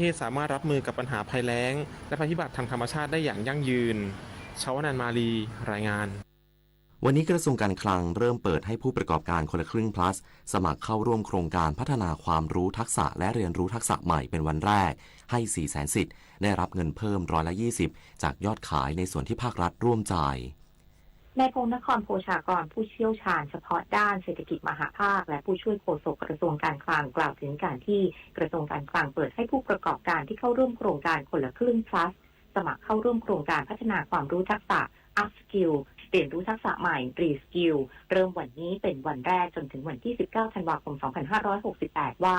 ให้สามารถรับมือกับปัญหาภัยแล้งและภัยพิบัติทางธรรมชาติได้อย่างยั่งยืน ชวนันท์ มาลี รายงาน วันนี้กระทรวงการคลังเริ่มเปิดให้ผู้ประกอบการคนละครึ่ง plus สมัครเข้าร่วมโครงการพัฒนาความรู้ทักษะและเรียนรู้ทักษะใหม่เป็นวันแรก ให้ สี่แสน สิทธิ์ ได้รับเงินเพิ่มร้อยละ ยี่สิบ จากยอดขายในส่วนที่ภาครัฐร่วมจ่าย นายพงษ์นคร โภชากร ผู้เชี่ยวชาญเฉพาะด้านเศรษฐกิจมหาภาค และผู้ช่วยโฆษกกระทรวงการคลัง กล่าวถึงการที่กระทรวงการคลังเปิดให้ผู้ประกอบการที่เข้าร่วมโครงการคนละครึ่ง plus สมัครเข้าร่วมโครงการพัฒนาความรู้ทักษะ อัพสกิล เรียนรู้ทักษะใหม่ รีสกิล เริ่มวันนี้เป็นวันแรกจนถึงวันที่ สิบเก้า ธันวาคม สองพันห้าร้อยหกสิบแปด ว่า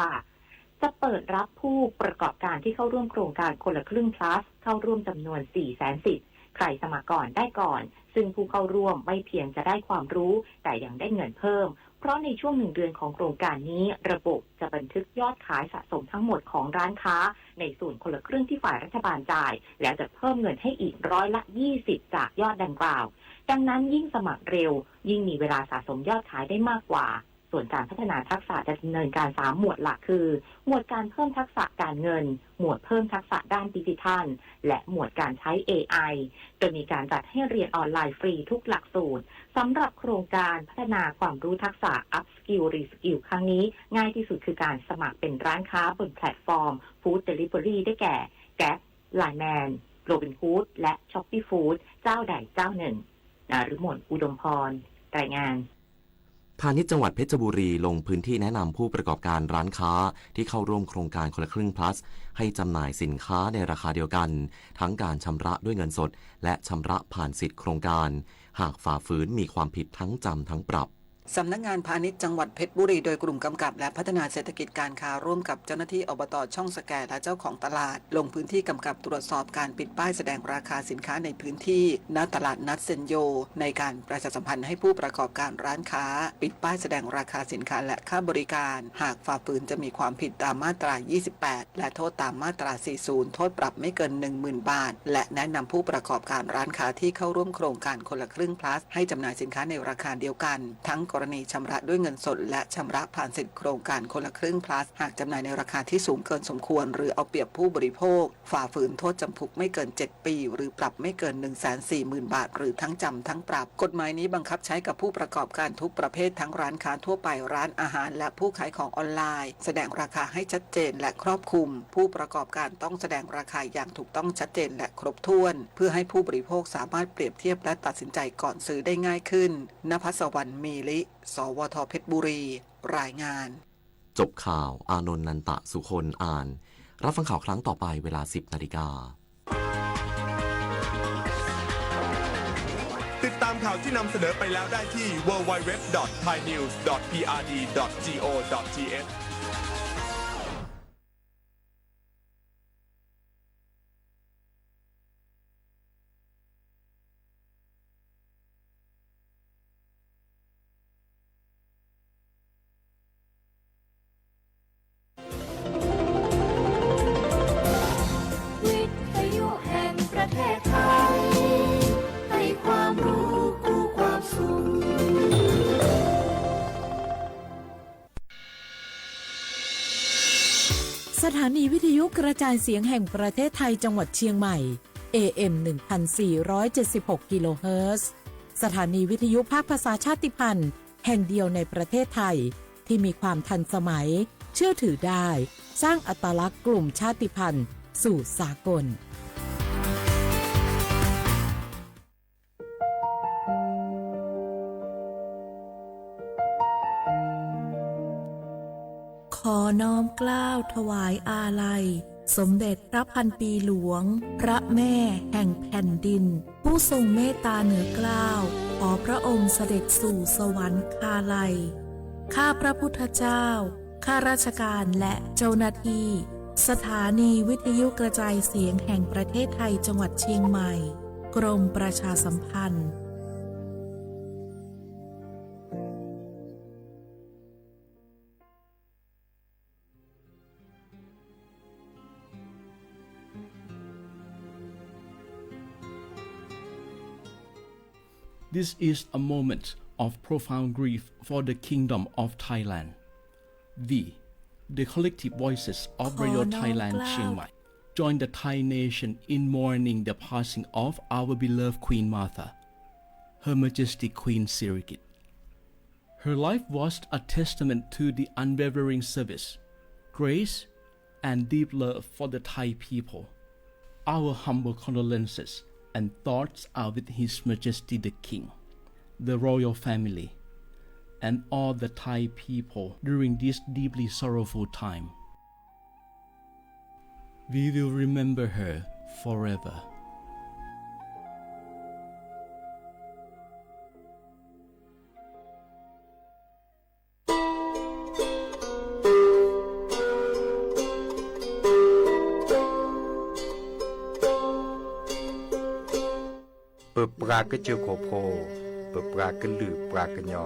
จะเปิดรับผู้ประกอบการที่เข้าร่วมโครงการคนละครึ่ง plus เข้าร่วมจำนวน สี่แสน สิทธิ์ ใครสมัครก่อนได้ก่อน ซึ่งผู้เข้าร่วมไม่เพียงจะได้ความรู้ แต่ยังได้เงินเพิ่ม เพราะในช่วงหนึ่งเดือนของโครงการนี้ ระบบจะบันทึกยอดขายสะสมทั้งหมดของร้านค้า ในส่วนคนละครึ่งที่ฝ่ายรัฐบาลจ่าย แล้วจะเพิ่มเงินให้อีกร้อยละ ยี่สิบ จากยอดดังกล่าว ดังนั้นยิ่งสมัครเร็ว ยิ่งมีเวลาสะสมยอดขายได้มากกว่า ส่วนการพัฒนาทักษะจะดำเนินการ สาม หมวดหลักคือ หมวดการเพิ่มทักษะการเงิน หมวดเพิ่มทักษะด้านดิจิทัล และหมวดการใช้ เอไอ โดยมีการจัดให้เรียนออนไลน์ฟรีทุกหลักสูตร สำหรับโครงการพัฒนาความรู้ทักษะ อัพสกิล รีสกิล ครั้งนี้ ง่ายที่สุดคือการสมัครเป็นร้านค้าบนแพลตฟอร์ม Food Delivery ได้แก่ Grab Line Man Robinhood และ Shopee Food เจ้าใดเจ้าหนึ่ง นฤมล อุดมพร รายงาน พาณิชย์จังหวัดเพชรบุรีลงพื้นที่แนะนำผู้ประกอบการร้านค้าที่เข้าร่วมโครงการคนละครึ่ง plus ให้จำหน่ายสินค้าในราคาเดียวกัน ทั้งการชำระด้วยเงินสด และชำระผ่านสิทธิ์โครงการ หากฝ่าฝืนมีความผิดทั้งจำทั้งปรับ สำนักงานพาณิชย์จังหวัดเพชรบุรี โดยกลุ่มกำกับและพัฒนาเศรษฐกิจการค้า ร่วมกับเจ้าหน้าที่ อบต ช่องสแก และเจ้าของตลาด ลงพื้นที่กำกับตรวจสอบการปิดป้ายแสดงราคาสินค้าในพื้นที่ ณ ตลาดนัดเซนโย ในการประชาสัมพันธ์ให้ผู้ประกอบการร้านค้า ปิดป้ายแสดงราคาสินค้าและค่าบริการ หากฝ่าฝืนจะมีความผิดตามมาตรา ยี่สิบแปด และโทษตามมาตรา สี่สิบ โทษปรับไม่เกิน หนึ่งหมื่น บาท และแนะนำผู้ประกอบการร้านค้าที่เข้าร่วมโครงการคนละครึ่ง plus ให้จำหน่ายสินค้าในราคาเดียวกัน ทั้งกรณีชำระด้วยเงินสด และชำระผ่านสิทธิ์โครงการคนละครึ่ง plus หากจำหน่ายในราคาที่สูงเกินสมควร หรือเอาเปรียบผู้บริโภค ฝ่าฝืนโทษจำคุกไม่เกิน เจ็ด ปี หรือปรับไม่เกิน หนึ่งแสนสี่หมื่น บาท หรือทั้งจำทั้งปรับ กฎหมายนี้บังคับใช้กับผู้ประกอบการทุกประเภท ทั้งร้านค้าทั่วไป ร้านอาหาร และผู้ขายของออนไลน์ แสดงราคาให้ชัดเจนและครอบคลุม ผู้ประกอบการต้องแสดงราคาอย่างถูกต้องชัดเจนและครบถ้วน เพื่อให้ผู้บริโภคสามารถเปรียบเทียบและตัดสินใจก่อนซื้อได้ง่ายขึ้น นภัสสวรรค์ มีลิ สวท เพชรบุรี รายงาน จบข่าว อานนท์ นันตะสุคน อ่าน รับฟังข่าวครั้งต่อไปเวลา สิบนาฬิกา ติดตามข่าวที่นำเสนอไปแล้วได้ที่ ดับเบิลยู ดับเบิลยู ดับเบิลยู ดอท ไทยนิวส์ ดอท พีอาร์ดี ดอท จีโอ ดอท ทีเอช วิทยุแห่งประเทศไทย ให้ความรู้คู่ความสุข สถานีวิทยุกระจายเสียงแห่งประเทศไทยจังหวัดเชียงใหม่ เอเอ็ม หนึ่งพันสี่ร้อยเจ็ดสิบหก กิโลเฮิรตซ์ สถานีวิทยุภาคภาษาชาติพันธุ์แห่งเดียวในประเทศไทย ที่มีความทันสมัย เชื่อถือได้ สร้างอัตลักษณ์กลุ่มชาติพันธุ์สู่สากล ขอน้อมเกล้าถวายอาลัย สมเด็จพระพันปีหลวง พระแม่แห่งแผ่นดิน ผู้ทรงเมตตาเหนือเกล้า ขอพระองค์เสด็จสู่สวรรคาลัย ข้าพระพุทธเจ้า ข้าราชการและเจ้าหน้าที่ สถานีวิทยุกระจายเสียงแห่งประเทศไทยจังหวัดเชียงใหม่ กรมประชาสัมพันธ์ This is a moment of profound grief for the Kingdom of Thailand. We, The collective voices of Radio Thailand Chiang Mai join the Thai nation in mourning the passing of our beloved Queen Mother, Her Majesty Queen Sirikit. Her life was a testament to the unwavering service, grace, and deep love for the Thai people. Our humble condolences and thoughts are with His Majesty the King, the royal family, and all the Thai people during this deeply sorrowful time. We will remember her forever. ပပှၤကစၢၢ်ခိၣ်ဖိ, ပပှၤကလုာ်ပှၤကညီ,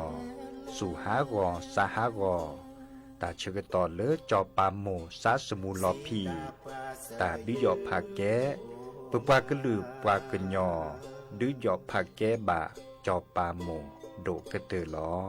စူၢ်ဟးဂီၤစးဟးဂီၤ, တၢ်ဆၢကတီၢ်လၢစီၤပၤမိၢ်စးစမူလီၤဖံး, တၢ်ဒုးယီၣ်ဖးကဲ, ပပှၤကလုာ်ပှၤကညီ, ဒုးယီၣ်ဖးကဲဘၣ်စီၤပၤမိၢ်ဒိၣ်ကတၢၢ်လီၤ.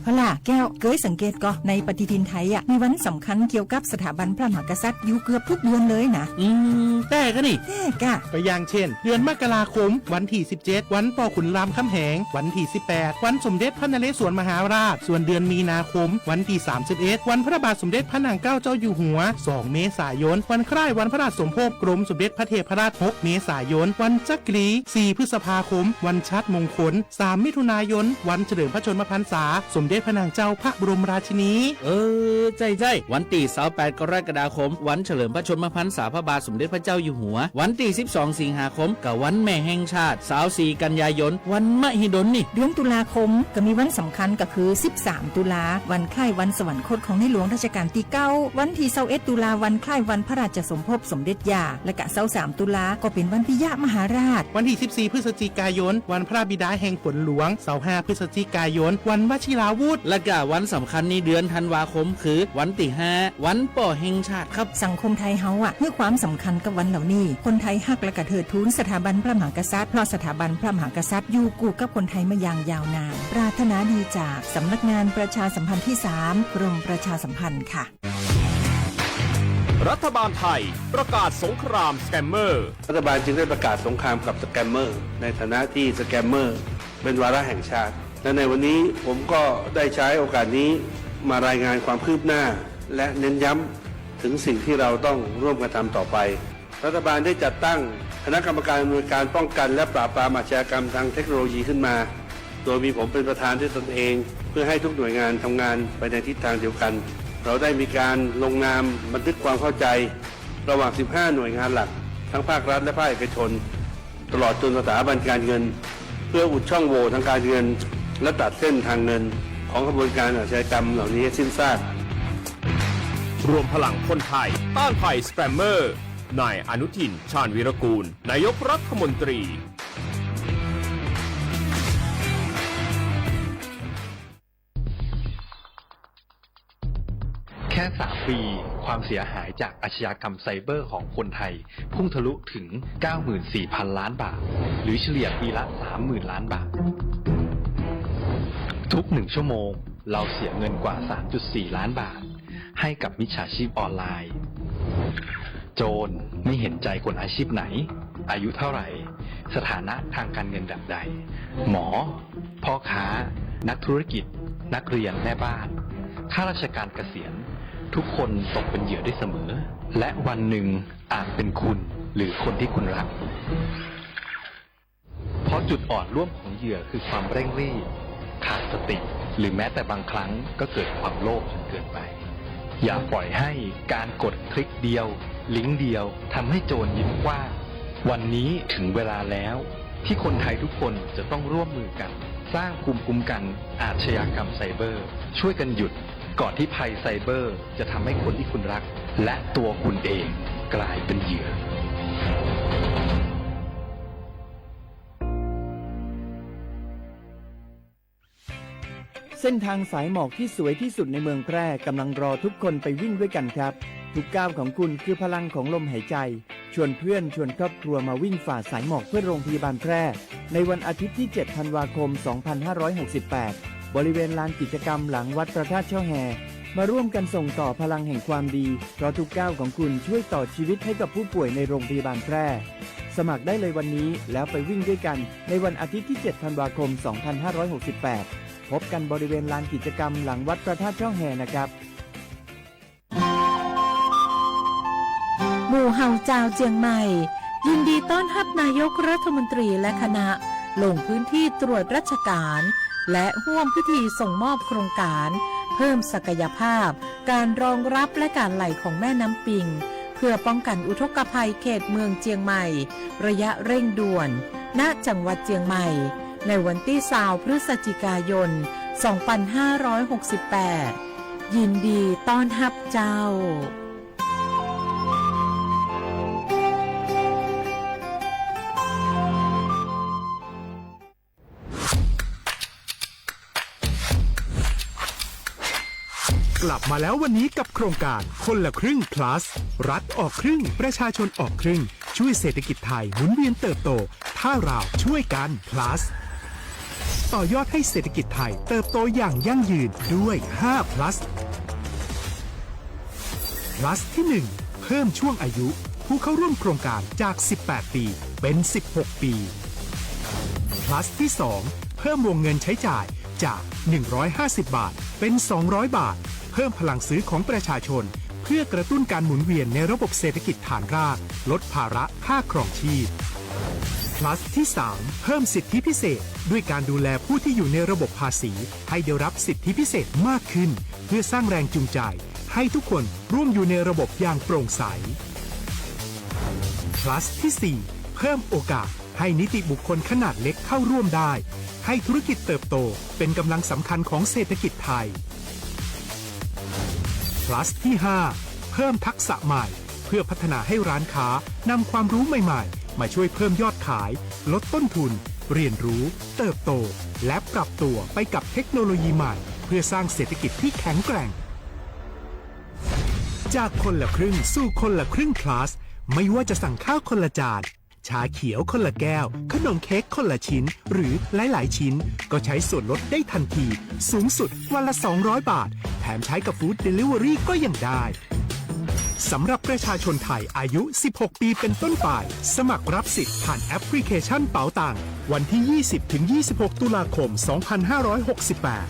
เอาล่ะ แก้ว เกยสังเกตก่อ ในปฏิทินไทยอะ มีวันสำคัญเกี่ยวกับสถาบันพระมหากษัตริย์อยู่เกือบทุกเดือนเลยนะ อืม แต่กะนี่ แต่กะ ตัวอย่างเช่น เดือนมกราคม วันที่ สิบเจ็ด วันปอขุนรามคำแหง วันที่ สิบแปด วันสมเด็จพระนเรศวรมหาราช ส่วนเดือนมีนาคม วันที่ สามสิบเอ็ด วันพระบาทสมเด็จพระนางเกล้าเจ้าอยู่หัว สอง เมษายน วันคล้ายวันพระราชสมภพกรมสมเด็จพระเทพรัตน์ หก เมษายน วันจักรี สี่ พฤษภาคม วันชาติมงคล สาม มิถุนายน วันเฉลิมพระชนมพรรษา สมเด็จพระนางเจ้าพระบรมราชินี เออ ใจ้ๆ วันตี้ สาวแปด กรกฎาคม วันเฉลิมพระชนมพรรษาพระบาทสมเด็จพระเจ้าอยู่หัว วันตี้ สิบสอง สิงหาคม กะวันแม่แห่งชาติ สาวสี่ กันยายน วันมหิดลนี่ เดือนตุลาคม กะมีวันสำคัญกะคือ สิบสาม ตุลา วันคล้ายวันสวรรคตของในหลวงรัชกาลตี้ เก้า วันตี้ ซาวเอ็ด ตุลา วันคล้ายวันพระราชสมภพสมเด็จย่า และกะ ซาวสาม ตุลา ก็เป๋นวันปิยมหาราช วันตี้ สิบสี่ พฤศจิกายน วันพระบิดาแห่งฝนหลวง ซาวห้า พฤศจิกายน วันวชิราวุธ และกะวันสำคัญในเดือนธันวาคมคือวันตี้ ห้า วันป้อแห่งชาติครับ สังคมไทยเฮาอะ หื้อความสำคัญกับวันเหล่านี้ คนไทยฮักและกะเทิดทูนสถาบันพระมหากษัตริย์ เพราะสถาบันพระมหากษัตริย์อยู่กู้กับคนไทยมาอย่างยาวนาน ปรารถนาดีจากสำนักงานประชาสัมพันธ์ที่ สาม กรมประชาสัมพันธ์ค่ะ รัฐบาลไทยประกาศสงครามสแกมเมอร์ รัฐบาลจึงได้ประกาศสงครามกับสแกมเมอร์ ในฐานะที่สแกมเมอร์เป็นวาระแห่งชาติ และในวันนี้ผมก็ได้ใช้โอกาสนี้มารายงานความคืบหน้า และเน้นย้ำถึงสิ่งที่เราต้องร่วมกันทำต่อไป รัฐบาลได้จัดตั้งคณะกรรมการอำนวยการป้องกันและปราบปรามอาชญากรรมทางเทคโนโลยีขึ้นมา โดยมีผมเป็นประธานด้วยตนเอง เพื่อให้ทุกหน่วยงานทำงานไปในทิศทางเดียวกัน เราได้มีการลงนามบันทึกความเข้าใจระหว่าง สิบห้า หน่วยงานหลัก ทั้งภาครัฐและภาคเอกชน ตลอดจนสถาบันการเงิน เพื่ออุดช่องโหว่ทางการเงิน และตัดเส้นทางเงินของขบวนการอาชญากรรมเหล่านี้ให้สิ้นซาก รวมพลังคนไทยต้านภัยสแกมเมอร์ นายอนุทิน ชาญวีรกูล นายกรัฐมนตรี แค่ สาม ปี ความเสียหายจากอาชญากรรมไซเบอร์ของคนไทย พุ่งทะลุถึง เก้าหมื่นสี่พัน ล้านบาท หรือเฉลี่ยปีละ สามหมื่น ล้านบาท ทุกหนึ่งชั่วโมง เราเสียเงินกว่า สามจุดสี่ ล้านบาท ให้กับมิจฉาชีพออนไลน์ โจรไม่เห็นใจคนอาชีพไหน อายุเท่าไหร่ สถานะทางการเงินแบบใด หมอ พ่อค้า นักธุรกิจ นักเรียน แม่บ้าน ข้าราชการเกษียณ ทุกคนตกเป็นเหยื่อได้เสมอ และวันหนึ่งอาจเป็นคุณหรือคนที่คุณรัก เพราะจุดอ่อนร่วมของเหยื่อคือความเร่งรีบ ขาดสติ หรือแม้แต่บางครั้งก็เกิดความโลภจนเกินไป อย่าปล่อยให้การกดคลิกเดียว ลิงก์เดียว ทำให้โจรยิ้มกว้าง วันนี้ถึงเวลาแล้ว ที่คนไทยทุกคนจะต้องร่วมมือกัน สร้างภูมิคุ้มกันอาชญากรรมไซเบอร์ ช่วยกันหยุด ก่อนที่ภัยไซเบอร์จะทำให้คนที่คุณรัก และตัวคุณเองกลายเป็นเหยื่อ เส้นทางสายหมอกที่สวยที่สุดในเมืองแพร่กำลังรอทุกคนไปวิ่งด้วยกันครับ ทุกก้าวของคุณคือพลังของลมหายใจ ชวนเพื่อนชวนครอบครัวมาวิ่งฝ่าสายหมอกเพื่อโรงพยาบาลแพร่ ในวันอาทิตย์ที่ เจ็ด ธันวาคม สองพันห้าร้อยหกสิบแปด บริเวณลานกิจกรรมหลังวัดพระธาตุช่อแฮ มาร่วมกันส่งต่อพลังแห่งความดี เพราะทุกก้าวของคุณช่วยต่อชีวิตให้กับผู้ป่วยในโรงพยาบาลแพร่ สมัครได้เลยวันนี้ แล้วไปวิ่งด้วยกันในวันอาทิตย์ที่ เจ็ด ธันวาคม สองพันห้าร้อยหกสิบแปด พบกันบริเวณลานกิจกรรมหลังวัดพระธาตุช่อแฮนะครับ หมู่เห่าจาวเจียงใหม่ ยินดีต้อนรับนายกรัฐมนตรีและคณะ ลงพื้นที่ตรวจราชการ และร่วมพิธีส่งมอบโครงการ เพิ่มศักยภาพ การรองรับและการไหลของแม่น้ำปิง เพื่อป้องกันอุทกภัยเขตเมืองเจียงใหม่ ระยะเร่งด่วน ณ จังหวัดเจียงใหม่ ในวันตี้ซาว พฤศจิกายน สองพันห้าร้อยหกสิบแปด ยินดีต้อนรับเจ้า กลับมาแล้ววันนี้กับโครงการคนละครึ่ง plus รัฐออกครึ่ง ประชาชนออกครึ่ง ช่วยเศรษฐกิจไทยหมุนเวียนเติบโต ถ้าเราช่วยกัน plus ต่อยอดให้เศรษฐกิจไทยเติบโตอย่างยั่งยืนด้วย ห้า plus plus ที่ หนึ่ง เพิ่มช่วงอายุผู้เข้าร่วมโครงการจาก สิบแปด ปี เป็น สิบหก ปี plus ที่ สอง เพิ่มวงเงินใช้จ่ายจาก หนึ่งร้อยห้าสิบ บาท เป็น สองร้อย บาท เพิ่มพลังซื้อของประชาชน เพื่อกระตุ้นการหมุนเวียนในระบบเศรษฐกิจฐานราก ลดภาระค่าครองชีพ plus ที่ สาม เพิ่มสิทธิพิเศษ ด้วยการดูแลผู้ที่อยู่ในระบบภาษี ให้ได้รับสิทธิพิเศษมากขึ้น เพื่อสร้างแรงจูงใจ ให้ทุกคนร่วมอยู่ในระบบอย่างโปร่งใส plus ที่ สี่ เพิ่มโอกาสให้นิติบุคคลขนาดเล็กเข้าร่วมได้ ให้ธุรกิจเติบโตเป็นกำลังสำคัญของเศรษฐกิจไทย plus ที่ ห้า เพิ่มทักษะใหม่ เพื่อพัฒนาให้ร้านค้านำความรู้ใหม่ๆ มาช่วยเพิ่มยอดขาย ลดต้นทุน เรียนรู้ เติบโต และปรับตัวไปกับเทคโนโลยีใหม่ เพื่อสร้างเศรษฐกิจที่แข็งแกร่ง จากคนละครึ่งสู่คนละครึ่ง plus ไม่ว่าจะสั่งข้าวคนละจาน ชาเขียวคนละแก้ว ขนมเค้กคนละชิ้น หรือหลายๆ ชิ้น ก็ใช้ส่วนลดได้ทันที สูงสุดวันละ สองร้อย บาท แถมใช้กับ Food Delivery ก็ยังได้ สำหรับประชาชนไทยอายุ สิบหก ปีเป็นต้นไป สมัครรับสิทธิ์ผ่านแอปพลิเคชันเป๋าตัง วันที่ ยี่สิบ ถึง ยี่สิบหก ตุลาคม สองพันห้าร้อยหกสิบแปด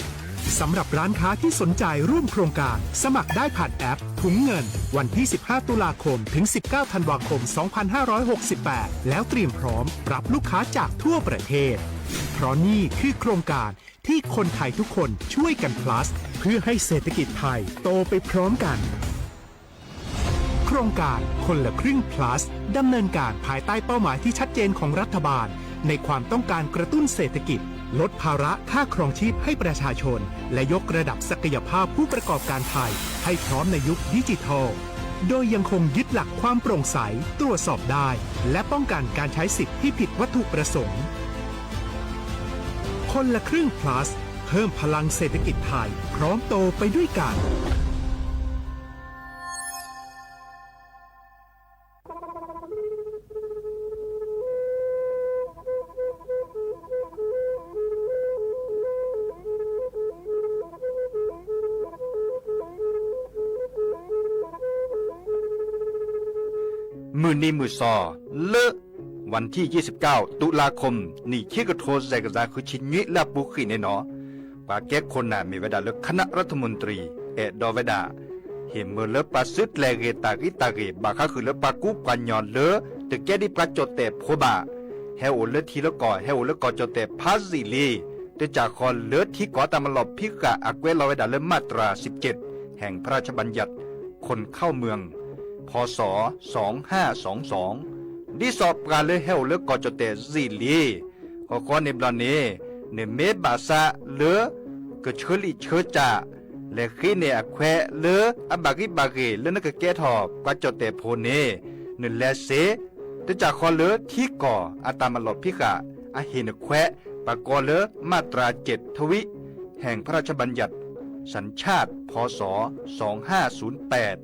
สำหรับร้านค้าที่สนใจร่วมโครงการ สมัครได้ผ่านแอปถุงเงิน วันที่ สิบห้า ตุลาคม ถึง สิบเก้า ธันวาคม สองพันห้าร้อยหกสิบแปด แล้วเตรียมพร้อมรับลูกค้าจากทั่วประเทศ เพราะนี่คือโครงการที่คนไทยทุกคนช่วยกัน plus เพื่อให้เศรษฐกิจไทยโตไปพร้อมกัน โครงการคนละครึ่ง plus ดำเนินการภายใต้เป้าหมายที่ชัดเจนของรัฐบาล ในความต้องการกระตุ้นเศรษฐกิจ ลดภาระค่าครองชีพให้ประชาชน และยกระดับศักยภาพผู้ประกอบการไทย ให้พร้อมในยุคดิจิทัล โดยยังคงยึดหลักความโปร่งใส ตรวจสอบได้ และป้องกันการใช้สิทธิ์ที่ผิดวัตถุประสงค์ คนละครึ่ง plus เพิ่มพลังเศรษฐกิจไทย พร้อมโตไปด้วยกัน မုၢ်နံၤမုၢ်သီ လၢ วันที่ ยี่สิบเก้า ตุลาคม နံၣ်ခံကထိ စဲးကစၢ် ဃုဆံနွံ လၢအပူၤဃံးန့ၣ်နီၤ ပှၤကဲခိၣ်နၢ်မ့ၢ်ဝဲဒၣ်လၢ คณะรัฐมนตรี အဲၣ်ဒိးဝဲဒၣ် ဟ့ၣ်မၢလၢပှၤစုကျဲၤဂ့ၤတၢ်ဂံၢ်တၢ်ဂ့ၤ ဘၣ်ဃးဃုာ်လၢပှၤကူပှၤကညီလၢ တကဲဒ်ပှၤကၠီၣ်တဲၣ်ဖိဘၣ် ဟဲအိၣ်လၢထံလၢကီၢ် ဟဲအိၣ်လၢကီၢ်ကၠီၣ်တဲၣ်ဖးယံာ်လံ တကးဃီလၢထံကီၢ်အတၢ်မၤလီၢ်ဖံးဃာ်အကွဲးလီၤဝဲဒၣ်လၢ มาตราสิบเจ็ด แห่งพระราชบัญญัติ คนเข้าเมือง พ.ศ. สองห้าสองสอง ဒ်သိးပှၤလၢဟဲအိၣ်လၢကီၢ်ကၠီၣ်တဲၣ်ယံာ်လံ ဃီဃီန့ၣ်ဘျီန့ၣ် နမ့ၢ်ဘၣ်ဆၣ်လၢ ကဆၢလံာ်ဆၢစၢ် လဲၤဃ့န့ၢ်အခွဲးလၢအဘၣ်ဂံၢ်ဘၣ်ဂ့ၤ လၢနကကဲထီၣ်ပှၤကၠီၣ်တဲၣ်ဖိန့ၣ် နလဲၤစ့ တကးဃီလၢထံကီၢ်အတၢ်မၤလီၢ်ဖံးဃာ် အဟ့ၣ်နခွဲး ပှၤကိးလၢ มาตราเจ็ด ทวิ แห่งพระราชบัญญัติสัญชาติ พ.ศ. สองห้าศูนย์แปด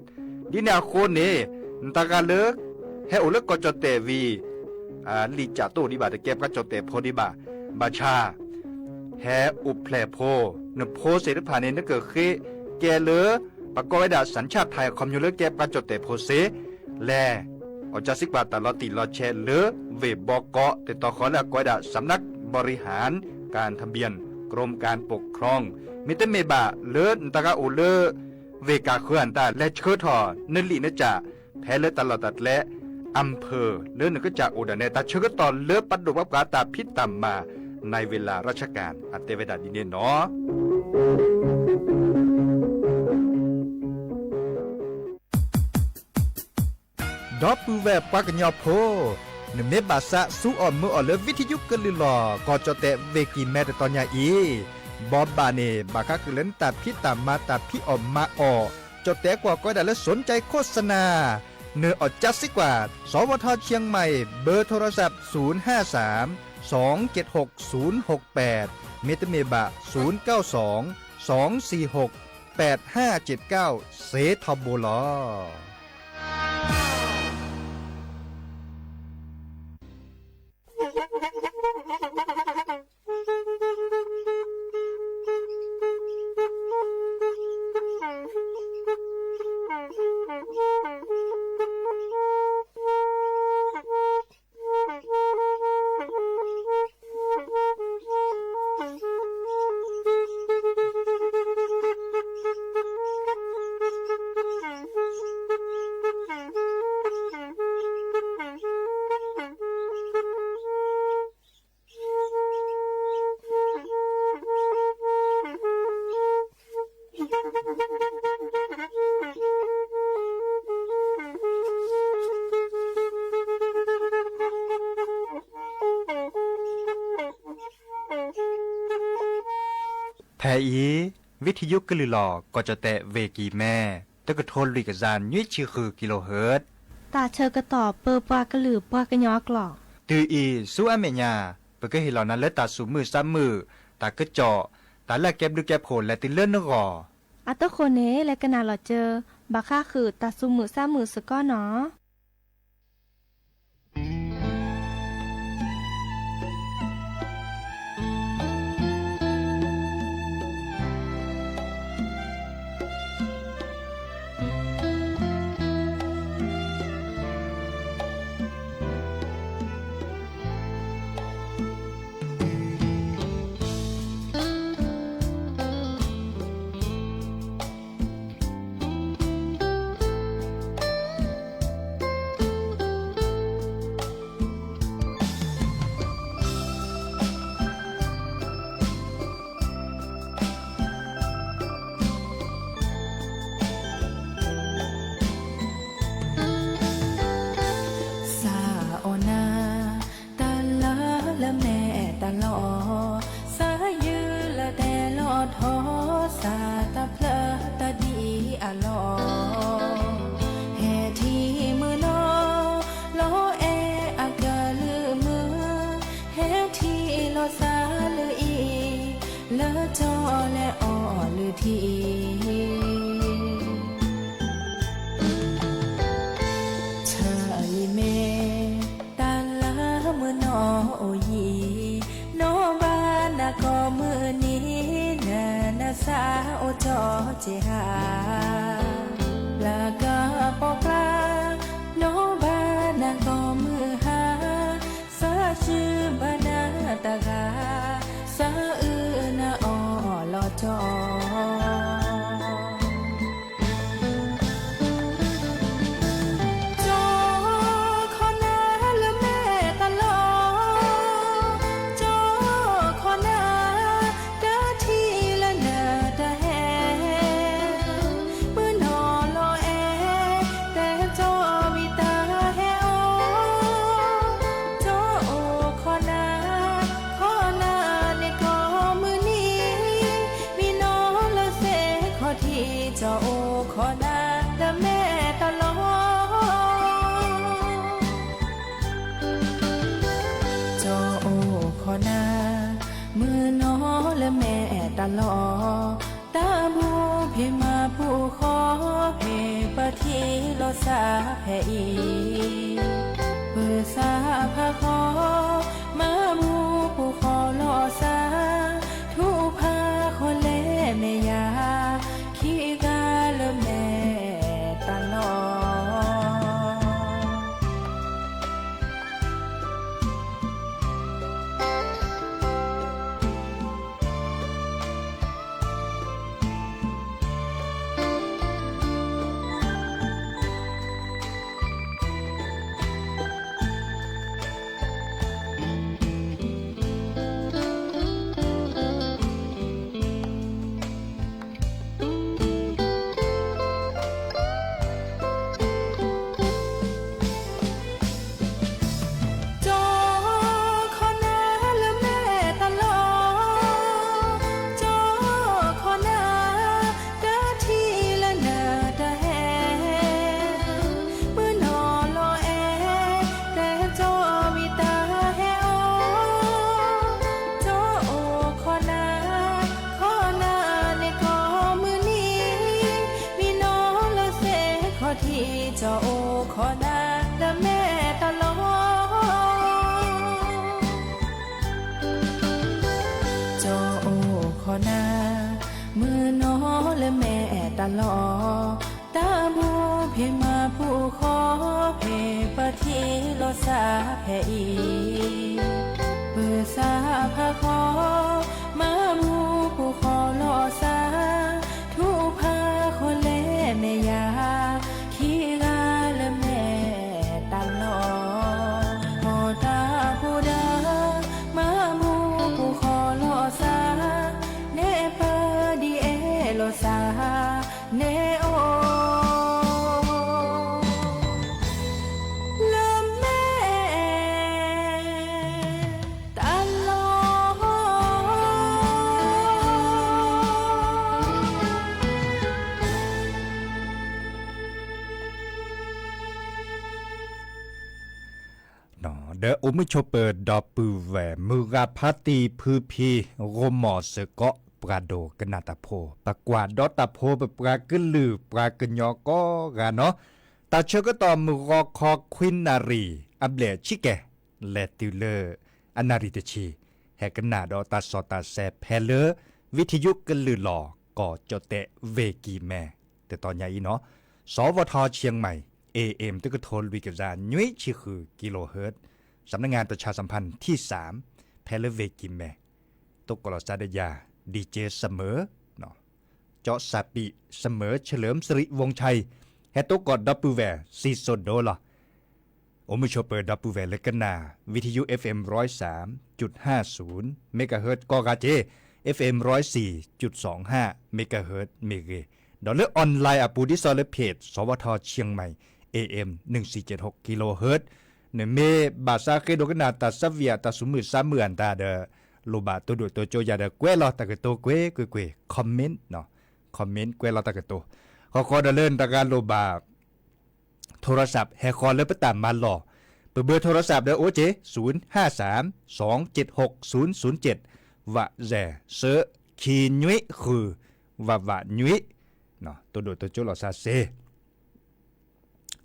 ဒ်န့ၣ်အဃိန့ၣ် နတၢ်ဂၤလၢ ဟဲအိၣ်လၢကီၢ်ကၠီၣ်တဲၣ်ဝံၤ လံာ်ကၠးတအိၣ်ဒံးဘၣ်, တကဲပှၤကၠီၣ်တဲၣ်ဖိဒံးဘၣ်. ဘၣ်ဆၣ် ဟဲအိၣ်ဖျဲၣ်ဖိ, နဖိသ့ၣ်တဖၣ်န့ၣ် နကဃ့ကဲလၢ ပကိးဝဲဒၣ် สัญชาติไทย အခီပညီလၢကဲပှၤကၠီၣ်တဲၣ်ဖိစ့ၢ်, လဲၤ အီၣ်ကၢစံကွၢ်တၢ်လီၤတံၢ်လီၤဆဲးလၢ ဝ့ၢ်ဘီကီး တတီၤဃီလၢအကိးဝဲဒၣ် สำนักบริหารการทะเบียน กรมการปกครอง. မ့တမ့ၢ်ဘၣ်လၢနတဂၤအိၣ်လၢ ဝ့ၢ်ကၢ်ဃၢၤအတၢ် လဲၤဆှၢထီၣ်နလံာ်နကၠး ဖဲလၢတၢ်လီၢ်တၢ်ကျဲ อำเภอ လၢနကစၢ်အိၣ်ဒၣ်နဲ တၢ်ဆၢကတီၢ်လၢပဒိၣ်ပှၤပှၤတၢ်ဖံးတၢ်မၤ ในเวลาราชการ အတဲဝဲဒၣ်ဒ်န့ၣ်နီၤ. ဒီပုၢ်ဝဲၢ်ပှၤကညီဖိ, နမ့ၢ်ဘၣ်သးစူအီၣ်မုာ်အီၣ်လၢ ဝံထယုကလုၢ်လီၢ် ကီၢ်ကၠီၣ်တဲၣ်ဝ့ၢ်ကံၢ်မဲတတီၤညါအံၤ, ဘီဘၣ်န့ၣ် ဘၣ်ဃးဃုာ်လၢနတၢ်ဖံးတၢ်မၤတၢ်ဖံးအီၣ်မၤအီၣ်, ကၠီၣ်တဲၣ်ကွၢ်ကိးဝဲဒၣ်လၢ สนใจโฆษณา, နအီၣ်ကၢစံကွၢ် สวท เชียงใหม่ เบอร์โทรศัพท์ ศูนย์ห้าสาม สองเจ็ดหก ศูนย์หกแปด မ့တမ့ၢ်ဘၣ် ศูนย์เก้าสอง สองสี่หก แปดห้าเจ็ดเก้า စ့ထီဘိလီၤ. ဖဲအံၤ ဝံထယုကလုၢ်လီၢ် ကီၢ်ကၠီၣ်တဲၣ်ဝ့ၢ်ကံၢ်မဲ တကထိလွံၢ်ကယၤနွံဆံဃု kilohertz တၢ်ဆၢကတီၢ်ပၢပှၤကလုာ်ပှၤကညီအကျိာ်, တုၤအံၤဆူအမဲာ်ညါ ပကဟ့ၣ်လီၤနၤလၢတၢ်သူၣ်မုာ်သးမုာ်, တၢ်ကစီၣ်, တၢ်လၢအကဲဘျုးကဲဖှိၣ်လဲၤတုၤလၢနဂီၢ်. အတဃိန့ၣ် လဲၤကနၣ်လီၤစၢၤ ဘၣ်ဃးဃုာ်တၢ်သူၣ်မုာ်သးမုာ်စ့ၢ်ကီးနီၤ. စးအီၣ်နၤ တၢ်လၢလၢမဲာ်တၢ်လီၢ်, စးယုၢ်လၢတဲလီၤထီ, စးတၢ်ဖျၢၣ်တၢ်ဒ်အလီၢ်, ဟဲထံၣ်မုၢ်နီၤ လီၤအဲၣ်အကလုၢ်မုၢ်, ဟဲထံၣ်လီၤစးလၢအံၤ, လၢကၠီလဲၤအီၣ်လုၢ်ထံ ဆၢလံမ့ၢ် တၢ်လၢမုၢ်နီၢ်အိၣ်ယံၤ, နီၢ်ဘၣ်နၤကိးမုၢ်နံၤ, နနစးအိၣ်ကၠီက့ၤဟါ, လၢကပီၤကျါ, နီၢ်ဘၣ်နၤကိးမုၢ်ဟါ, စးစုဘၣ်နၤတဂၤ, စးအုၣ်နၤအီၣ်လီၤကၠီ ကၠီခီနၤလၢမဲာ်တၢ်လီၢ်, ကၠီခီနၤ တၢ်ထံၣ်လၢနတဟဲ, မုၢ်နီၢ်လီၤအဲၣ် တဲကၠီဝံၤတၢ်ဟဲအီၤ, ကၠီအိၣ်ခီနၤ, ခီနၤန့ၣ်ကိးမုၢ်နံၤ, မံနီၢ်လၢသ့ၣ်ခီၣ်ထံး ကၠီအိၣ်ခီနၤလၢမဲာ်တၢ်လီၢ် ကၠီအိၣ်ခီနၤ, မုၢ်နီၢ်လၢမဲာ်တၢ်လီၢ်, တၢ်ဘူၣ်ဖံးမၤဘူၣ်ဃီ ဖဲပထံၣ်လိာ်စါဖဲအံၤ, ပသးဖးဃီ, မၤမူပူၤဃီလိာ်စါ, ထူဖးဃီလဲၣ်မဲာ်ယၤ, ခံဂၤလၢမဲာ်တၢ်လီၢ်. ကၠီခီနၤလၢမဲာ်တၢ်လီၢ်, ကၠီခီနၤ, တၢ်ထံၣ်လၢနတဟဲ, မုၢ်နီၤလီၤအဲၣ်, တၢ်ကၠီမံၤတၢ်ဟဲအီၤ, ကၠီအိၣ်ခီနၤ, ခီနၤန့ၣ်ကိးမုၢ်နံၤ, မံနီၤလၢသ့ၣ်ခီၣ်ထံး, ကၠီအိၣ်ခီနၤလၢမဲာ်တၢ်လီၢ်. ကၠီအိၣ်ခီနၤ, မုၢ်နီၤလၢမဲာ်တၢ်လီၢ်, တၢ်မူဖံးမၤပူၤဃီ, ဖဲပထံၣ်လိာ်စါဖဲအံၤ, ပသးဖးဃီ, မၤမူပူၤဃီလိာ်စါ, ထူဖးဃီလဲၣ်မဲာ်ယၤ, ခံဂၤလၢမဲာ်တၢ်လီၢ်. မီၢ်တၢ်ဖိဒီး, မၤမူပူၤဃီလိာ်စါ, နဲပၢ်ဒ်အဲၣ်လိာ်စါ, နဲအိၣ် လၢမဲာ်တၢ်လီၢ်. ဒီးအိၣ်မုာ်ဆိးပၢၤဒီပုၢ်ဝဲၢ် မုၢ်ဂၤဖါတံၢ်ဖုဖံ ဂိၢ်မီၢ်စ့ၢ်ကီး ပှၤဒိကနၣ်တၢ်ဖိ, ပကွၢ်ဒီးတၢ်ဖိ ပပှၤကလုာ်ပှၤကညီကိးဂၤနီၤ, တၢ်ဆၢကတီၢ်မုၢ်ဂီၤခီခွံနၣ်ရံၣ် အဘျဲၣ်ဆံကဲၤ လဲၤတုၤလၢ အနၣ်ရံၣ်တဆံ, ဟဲကနၣ်ဒီးတၢ်စီတၢ်ဆှံဖဲလၢ ဝံထယုကလုာ်လီၤ ကီၢ်ကၠီၣ်တဲၣ် ဝ့ၢ်ကံၢ်မဲ, တတီၤညါအံၤနီၤ, စီၤဝီထီၣ်ဆံၣ်မဲၣ် เอเอ็ม တကထိလွံၢ်ကယၤနွံဆံဃု กิโลเฮิรตซ์, สำนักงานประชาสัมพันธ์ที่สาม ဖဲလၢဝ့ၢ်ကံၢ်မဲ, တိကိၣ်လီၤစါဒီးယၤ ดีเจ เสมอ เจาะสปี เสมอ เฉลิมสิริวงศ์ชัย ဟဲတိကိၣ်ဒီပုၢ်ဝဲၢ် စံၣ်စိၤဒိလီၤ. အိၣ်မုာ်ဆိးပၢၤဒီပုၢ်ဝဲၢ်လၢကနၣ် ဝံထယု เอฟเอ็ม ร้อยสามจุดห้าศูนย์ เมกะเฮิรตซ์ ကိးဂၤက့ၤ เอฟเอ็ม ร้อยสี่จุดสองห้า เมกะเฮิรตซ์ မ့ၢ်ဂ့ၤ, ဒီးလၢ online အပူၤ ဒ်သိးလၢ เพจ สวท เชียงใหม่ เอเอ็ม หนึ่งสี่เจ็ดหก กิโลเฮิรตซ์ နမ့ၢ်ဘၣ်သးဃ့ဒိကနၣ်တၢ်သးဝံၣ်အတၢ်သူၣ်မုာ်သးမုာ်အတၢ်ဒီး လိၣ်ဘၣ်တိၢ်ဒိၣ်တိၢ်ကၠိယၤဒီး ကွဲးလီၤတၢ်ကတိၤကွ့ၢ်ကွ့ၢ်ကွ့ၢ် comment နီၤ, comment ကွဲးလီၤတၢ်ကတိၤ, ဃီဃီဒီးလၢနတဂၤလိၣ်ဘၣ် โทรศัพท์ ဟဲဃီၤလၢပတၢ်မၤလီၢ်, ပ เบอร์โทรศัพท์ ဒီးအိၣ်က့ၤ ศูนย์ห้าสามสองเจ็ดหกศูนย์ศูนย์เจ็ด ဝးစဲး သၢ ခံနွံဃု ဝးဝးနွံ, တိၢ်ဒိၣ်တိၢ်ကၠိလီၤစၢ်စ့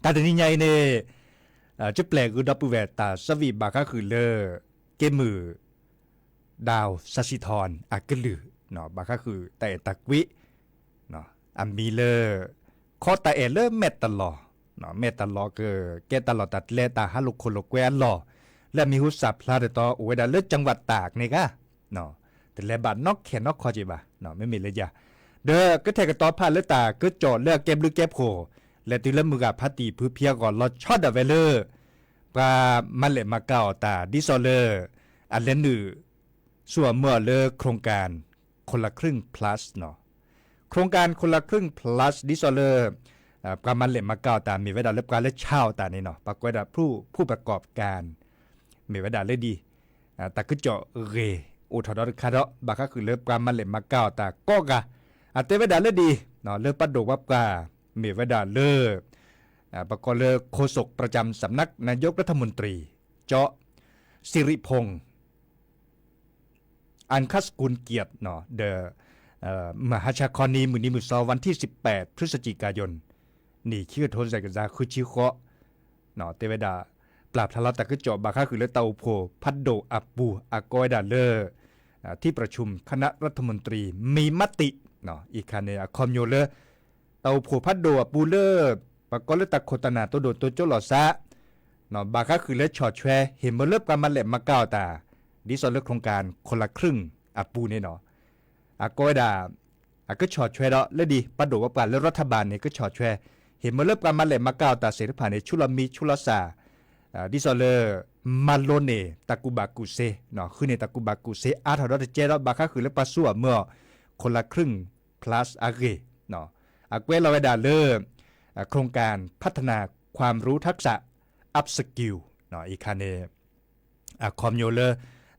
တၢ်တနံၤညါအံၤန့ၣ် ကပျဲၢ်ဂုာ်ဒီပုၢ်ဝဲၢ်တၢ်သးဝံၣ်ဘၣ်ဃးဃုာ်လၢ က့မုၢ် ดาวสศิธร အကလုၢ်, ဘၣ်ဃးဃုာ်တၢ်အဲၣ်တၢ်ကွံ အမံၤလၢ ခီတၢ်အဲၣ်လၢမဲာ်တလီၤ, မဲာ်တလီၤကကဲတၢ်လီၢ်တၢ်ကျဲတၢ်ဟးလိာ်ခိၣ်လိာ်ကွဲအလီၢ်, လၢအမံၤဟူသၣ်ဖျါတတီၤ အိၣ်ဝဲဒၣ်လၢ จังหวัดตาก န့ၣ်ဂ့ၤ တလဲၤဘၣ်နီၢ်ခဲနီၢ်ခီက့ၤဘၣ်, မ့မ့ၢ်လၢယၤ, ဒီးကထဲကတီၤဖးလၢတၢ်ကစီၣ်လၢအကဲဘျုးကဲဖှိၣ် လဲၤတုၤလၢမုၢ်ဂၤဖါတံၢ်ဖုဖံအဂီၢ် လီၤဆီဒၣ်ဝဲလၢ ပှၤမၤလဲၣ်မၤကၤအီၣ်တၢ် ဒ်သိးလၢ အလဲၤနုာ် ဆူအမၢအီၤလၢ โครงการคนละครึ่ง plus နီၤ, โครงการคนละครึ่ง plus ဒ်သိးလၢ ပှၤမၤလဲၣ်မၤကၤအီၣ်တၢ် မ့ၢ်ဝဲဒၣ်လၢပှၤလၢဆါအီၣ်တၢ်န့ၣ်နီၤ, ပှၤကွဲးဒၣ် ผู้ประกอบการ မ့ၢ်ဝဲဒၣ်လၢဒ် တၢ်ကစီၣ်ဂ့ၤ အိၣ်ထီၣ်ဒီးတခါဒီး ဘၣ်ဃးဃုာ်လၢပှၤမၤလဲၣ်မၤကၤအီၣ်တၢ်ကိးဂၤ, အတဲဝဲဒၣ်လၢဒ် လၢပှၤဒိၣ်ပှၤပှၢ် မ့ၢ်ဝဲဒၣ်လၢ ပကိးလၢ โฆษกประจำสำนักนายกรัฐมนตรี เจาะ สิริพงษ์ อังคสกุลเกียรติ ဒီး မဟါခီနံၤ မုၢ်နံၤမုၢ်သီ วันที่สิบแปดพฤศจิกายน နံၣ်ခံကထိ စဲးကစၢ် ဃုဆံဃိး တဲဝဲဒၣ် ပျၢ်ဖျါလီၤတၢ်ကစီၣ် ဘၣ်ဃးဃုာ်လၢတၢ်အိၣ်ဖှိၣ်ဖးဒိၣ်အပူၤ အကိးဝဲဒၣ်လၢ ထံပြၢၡုၣ်ခနရၢၣ်ထမူၣ်တရံၣ် မံမတံၣ် အံၤခါန့ၣ် အခီပညီလၢ တၢ်အိၣ်ဖှိၣ်ဖးဒိၣ်အပူၤလၢ ပကိးလၢတၢ်ခိၣ်တၢ်နၢ် တိဒိၣ်တိကၠိလီၤစး ဘၣ်ဃးဃုာ်လၢဆီၣ်ထွဲ ဟ့ၣ်မၢလၢပှၤမၤလဲၣ်မၤကၤအီၣ်တၢ် ဒ်သိးလၢ โครงการคนละครึ่ง အပူၤန့ၣ်လီၤ. အကိးဝဲဒၣ် အကဆီၣ်ထွဲဒီး လၢဒ်ပှၤဒိၣ်ပှၤပှၢ်လၢ รัฐบาล န့ၣ် ကဆီၣ်ထွဲ ဟ့ၣ်မၢလၢပှၤမၤလဲၣ်မၤကၤအီၣ်တၢ်သ့ၣ်တဖၣ်န့ၣ် ဆူလီၤမံၤဆူလီၤစၢ် ဒ်သိးလၢ မၤလိန့ၢ်တၢ်ကူၣ်ဘၣ်ကူၣ်သ့ ဃုန့ၢ်တၢ်ကူၣ်ဘၣ်ကူၣ်သ့ အါထီၣ်ဒီးတကဲဒီး ဘၣ်ဃးဃုာ်လၢပှၤစိအမၢအီၤ คนละครึ่ง plus အဂ့ၢ် အကွဲးလီၤဝဲဒၣ်လၢ โครงการพัฒนาความรู้ทักษะ upskill အံၤခါန့ၣ် အခီပညီလၢ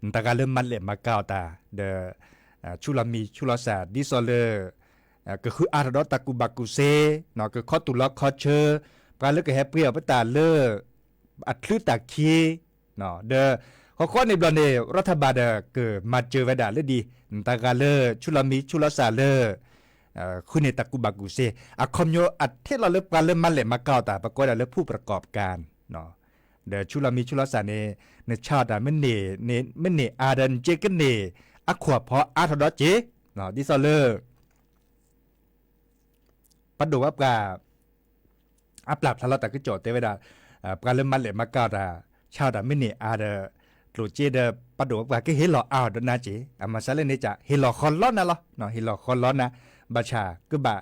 နတဂၤလၢမၤလဲၣ်မၤကၤအီၣ်တၢ် ဒီး ဆူလီၤမံၤဆူလီၤစၢ် ဒ်သိးလၢ ကဃုအါထီၣ်ဒီးတၢ်ကူၣ်ဘၣ်ကူၣ်သ့ ကခီတူၢ်လီၤခီဆၢ ပှၤလၢကဟဲပှ့ၤအီၣ်ပတၢ်လၢ အချုးတၢ်ခံ ဒီး ဃီဃီန့ၣ်ဘျီန့ၣ် รัฐบาล ဒီးကမၤစၢၤဝဲဒၣ်လၢဒ် နတဂၤလၢ ဆူလီၤမံၤဆူလီၤစၢ်လၢ ဃုန့ၢ်တၢ်ကူၣ်ဘၣ်ကူၣ်သ့ အခီပညီအထံၣ်လီၤလၢပှၤလၢမၤလဲၣ်မၤကၤအီၣ်တၢ် ပကိးဒၣ်လၢ ผู้ประกอบการ ဒီးဆူလီၤမံၤဆူလီၤစၢ်န့ၣ် နဆါအီၣ်တၢ်မ့ၢ်န့ၢ် မ့ၢ်န့ၢ်အါဒီး နက့ကန့ၢ် အခိၣ်အဖီအါထီၣ်ဒီးက့ၤ ဒ်သိးလၢ ပှၤဒိၣ်ပှၤပှၢ် အပျၢ်ဖျါလီၤတၢ်ကစီၣ်တဲဝဲဒၣ် ပှၤလၢမၤလဲၣ်မၤကၤအီၣ်တၢ် ဆါအီၣ်တၢ်မ့ၢ်န့ၢ်အါဒီး ကျိၣ်စ့ဒီး ပှၤဒိၣ်ပှၤပှၢ်ကဟ့ၣ်လီၤအါအီၤဒီးနၤက့ၤ အမၤစၢၤလၢန့ၣ်က ဟ့ၣ်လီၤဃီလီနၤလီၤ ဟ့ၣ်လီၤဃီလီနၤ ဘၣ်ဆၣ်ကဘၣ်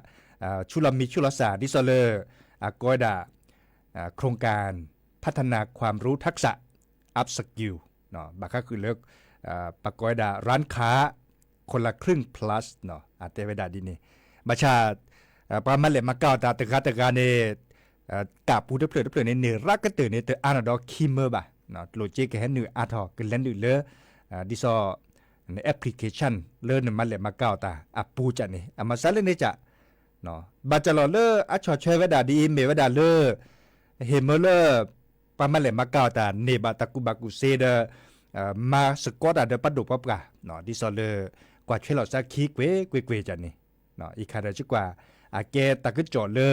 ဆူလီၤမံၤဆူလီၤစၢ် ဒ်သိးလၢ အကိးဝဲဒၣ် โครงการพัฒนาความรู้ทักษะ upskill ဘၣ်ဃးဃုာ်လၢ ပကိးဝဲဒၣ် ร้านค้า คนละครึ่ง plus အတဲဝဲဒၣ်ဒ်န့ၣ် ဘၣ်ဆၣ် ပှၤမၤလဲၣ်မၤကၤအီၣ်တၢ်တဂၤတဂၤန့ၣ် ကးပူၤတဖျၢၣ်တဖျၢၣ်န့ၣ် န့ၢ်ရၣ်ကတၢၢ်န့ၣ် တအါန့ၣ်ဒီးခံမၢဘၣ် ကျိၣ်စ့ကဟဲနုာ်အါထီၣ် ကလဲၤနုာ်လၢ ဒ်သိး န application လၢနမၤလဲၣ်မၤကၤအီၣ်တၢ်အပူၤကန့ၣ် အမၤစၢၤလၢန့ၣ်က ဘၣ်တၢ်လီၤလၢအဆီၣ်ထွဲဝဲဒၣ်ဒ်အံၤ မ့ၢ်ဝဲဒၣ်လၢ ဟ့ၣ်မၢလၢ ပှၤမၤလဲၣ်မၤကၤအီၣ်တၢ် န့ၢ်ဘၣ်တၢ်ကူၣ်ဘၣ်ကူၣ်သ့ဒီး မၤသကိးတၢ်ဒီးပှၤဒိၣ်ပှၤပှၢ် ဒ်သိးလၢ ကွၢ်ထွဲလီၤစၢ်ခံကွ့ၢ်ကွ့ၢ်ကွ့ၢ်ကန့ၣ် အံၤခါဒီးစ့ၢ်ကီး အကဲတၢ်ကစီၣ်လၢ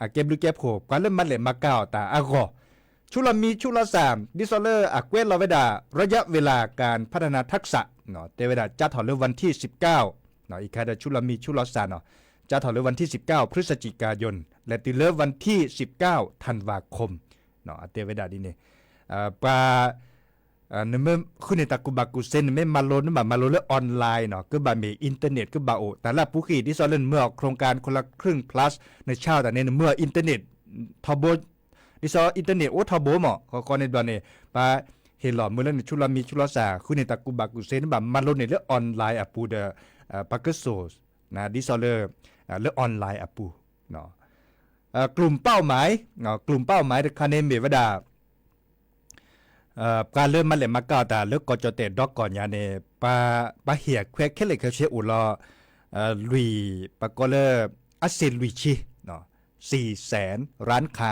အကဲဘျုးကဲဖှိၣ် ပှၤလၢမၤလဲၣ်မၤကၤအီၣ်တၢ်အဂီၢ် ဆူလီၤမံၤဆူလီၤစၢ် ဒ်သိးလၢအကွဲးလီၤဝဲဒၣ် ระยะเวลาการพัฒนาทักษะ တဲဝဲဒၣ် ကၢ်ထီၣ်လၢ วันที่สิบเก้า အံၤခါဒီးဆူလီၤမံၤဆူလီၤစၢ်နီၤ ကၢ်ထီၣ်လၢ วันที่สิบเก้า พฤศจิกายน လဲၤတုၤလၢ วันที่สิบเก้า ธันวาคม အတဲဝဲဒၣ်ဒ်န့ၣ် ပှၤ နမ့ၢ်ဃုန့ၢ်တၢ်ကူၣ်ဘၣ်ကူၣ်သ့ နမ့ၢ်မၤလိ နဘၣ်မၤလိလၢ online နီၤ ကဘၣ်မ့ၢ် internet ကဘၣ်အိၣ် တၢ်လၢအပူၤဃံ ဒ်သိးလၢနမၢအီၤ โครงการคนละครึ่ง plus နဆါအီၤတၢ်န့ၣ် နမၢအီၤ internet ထီဘိ ဒ်သိး internet အိၣ်ထီဘိမး ဃီဃီန့ၣ်ဘျီန့ၣ် ပှၤဟ့ၣ်လီၤမၢလၢနဆူလီၤမံၤဆူလီၤစၢ် ဃုန့ၢ်တၢ်ကူၣ်ဘၣ်ကူၣ်သ့ နဘၣ်မၤလိန့ၢ်လၢ online အပူၤဒီး ပှၤကစိာ် ဒ်သိးလၢ လၢ online အပူၤ กลุ่มเป้าหมาย กลุ่มเป้าหมาย တခါန့ၣ်မ့ၢ်ဝဲဒၣ် ပှၤလၢမၤလဲၣ်မၤကၤအီၣ်တၢ်လၢကီၢ်ကၠီၣ်တဲၣ်ဒီကီၢ်ညါန့ၣ် ပှၤဟ့ၣ်အခွဲးခဲလၢာ်ခဲဆ့အိၣ်လီၤ လွံၢ် ပကိးလၢ အစ့ၣ်လွံၢ်ဆံ สี่แสนร้านค้า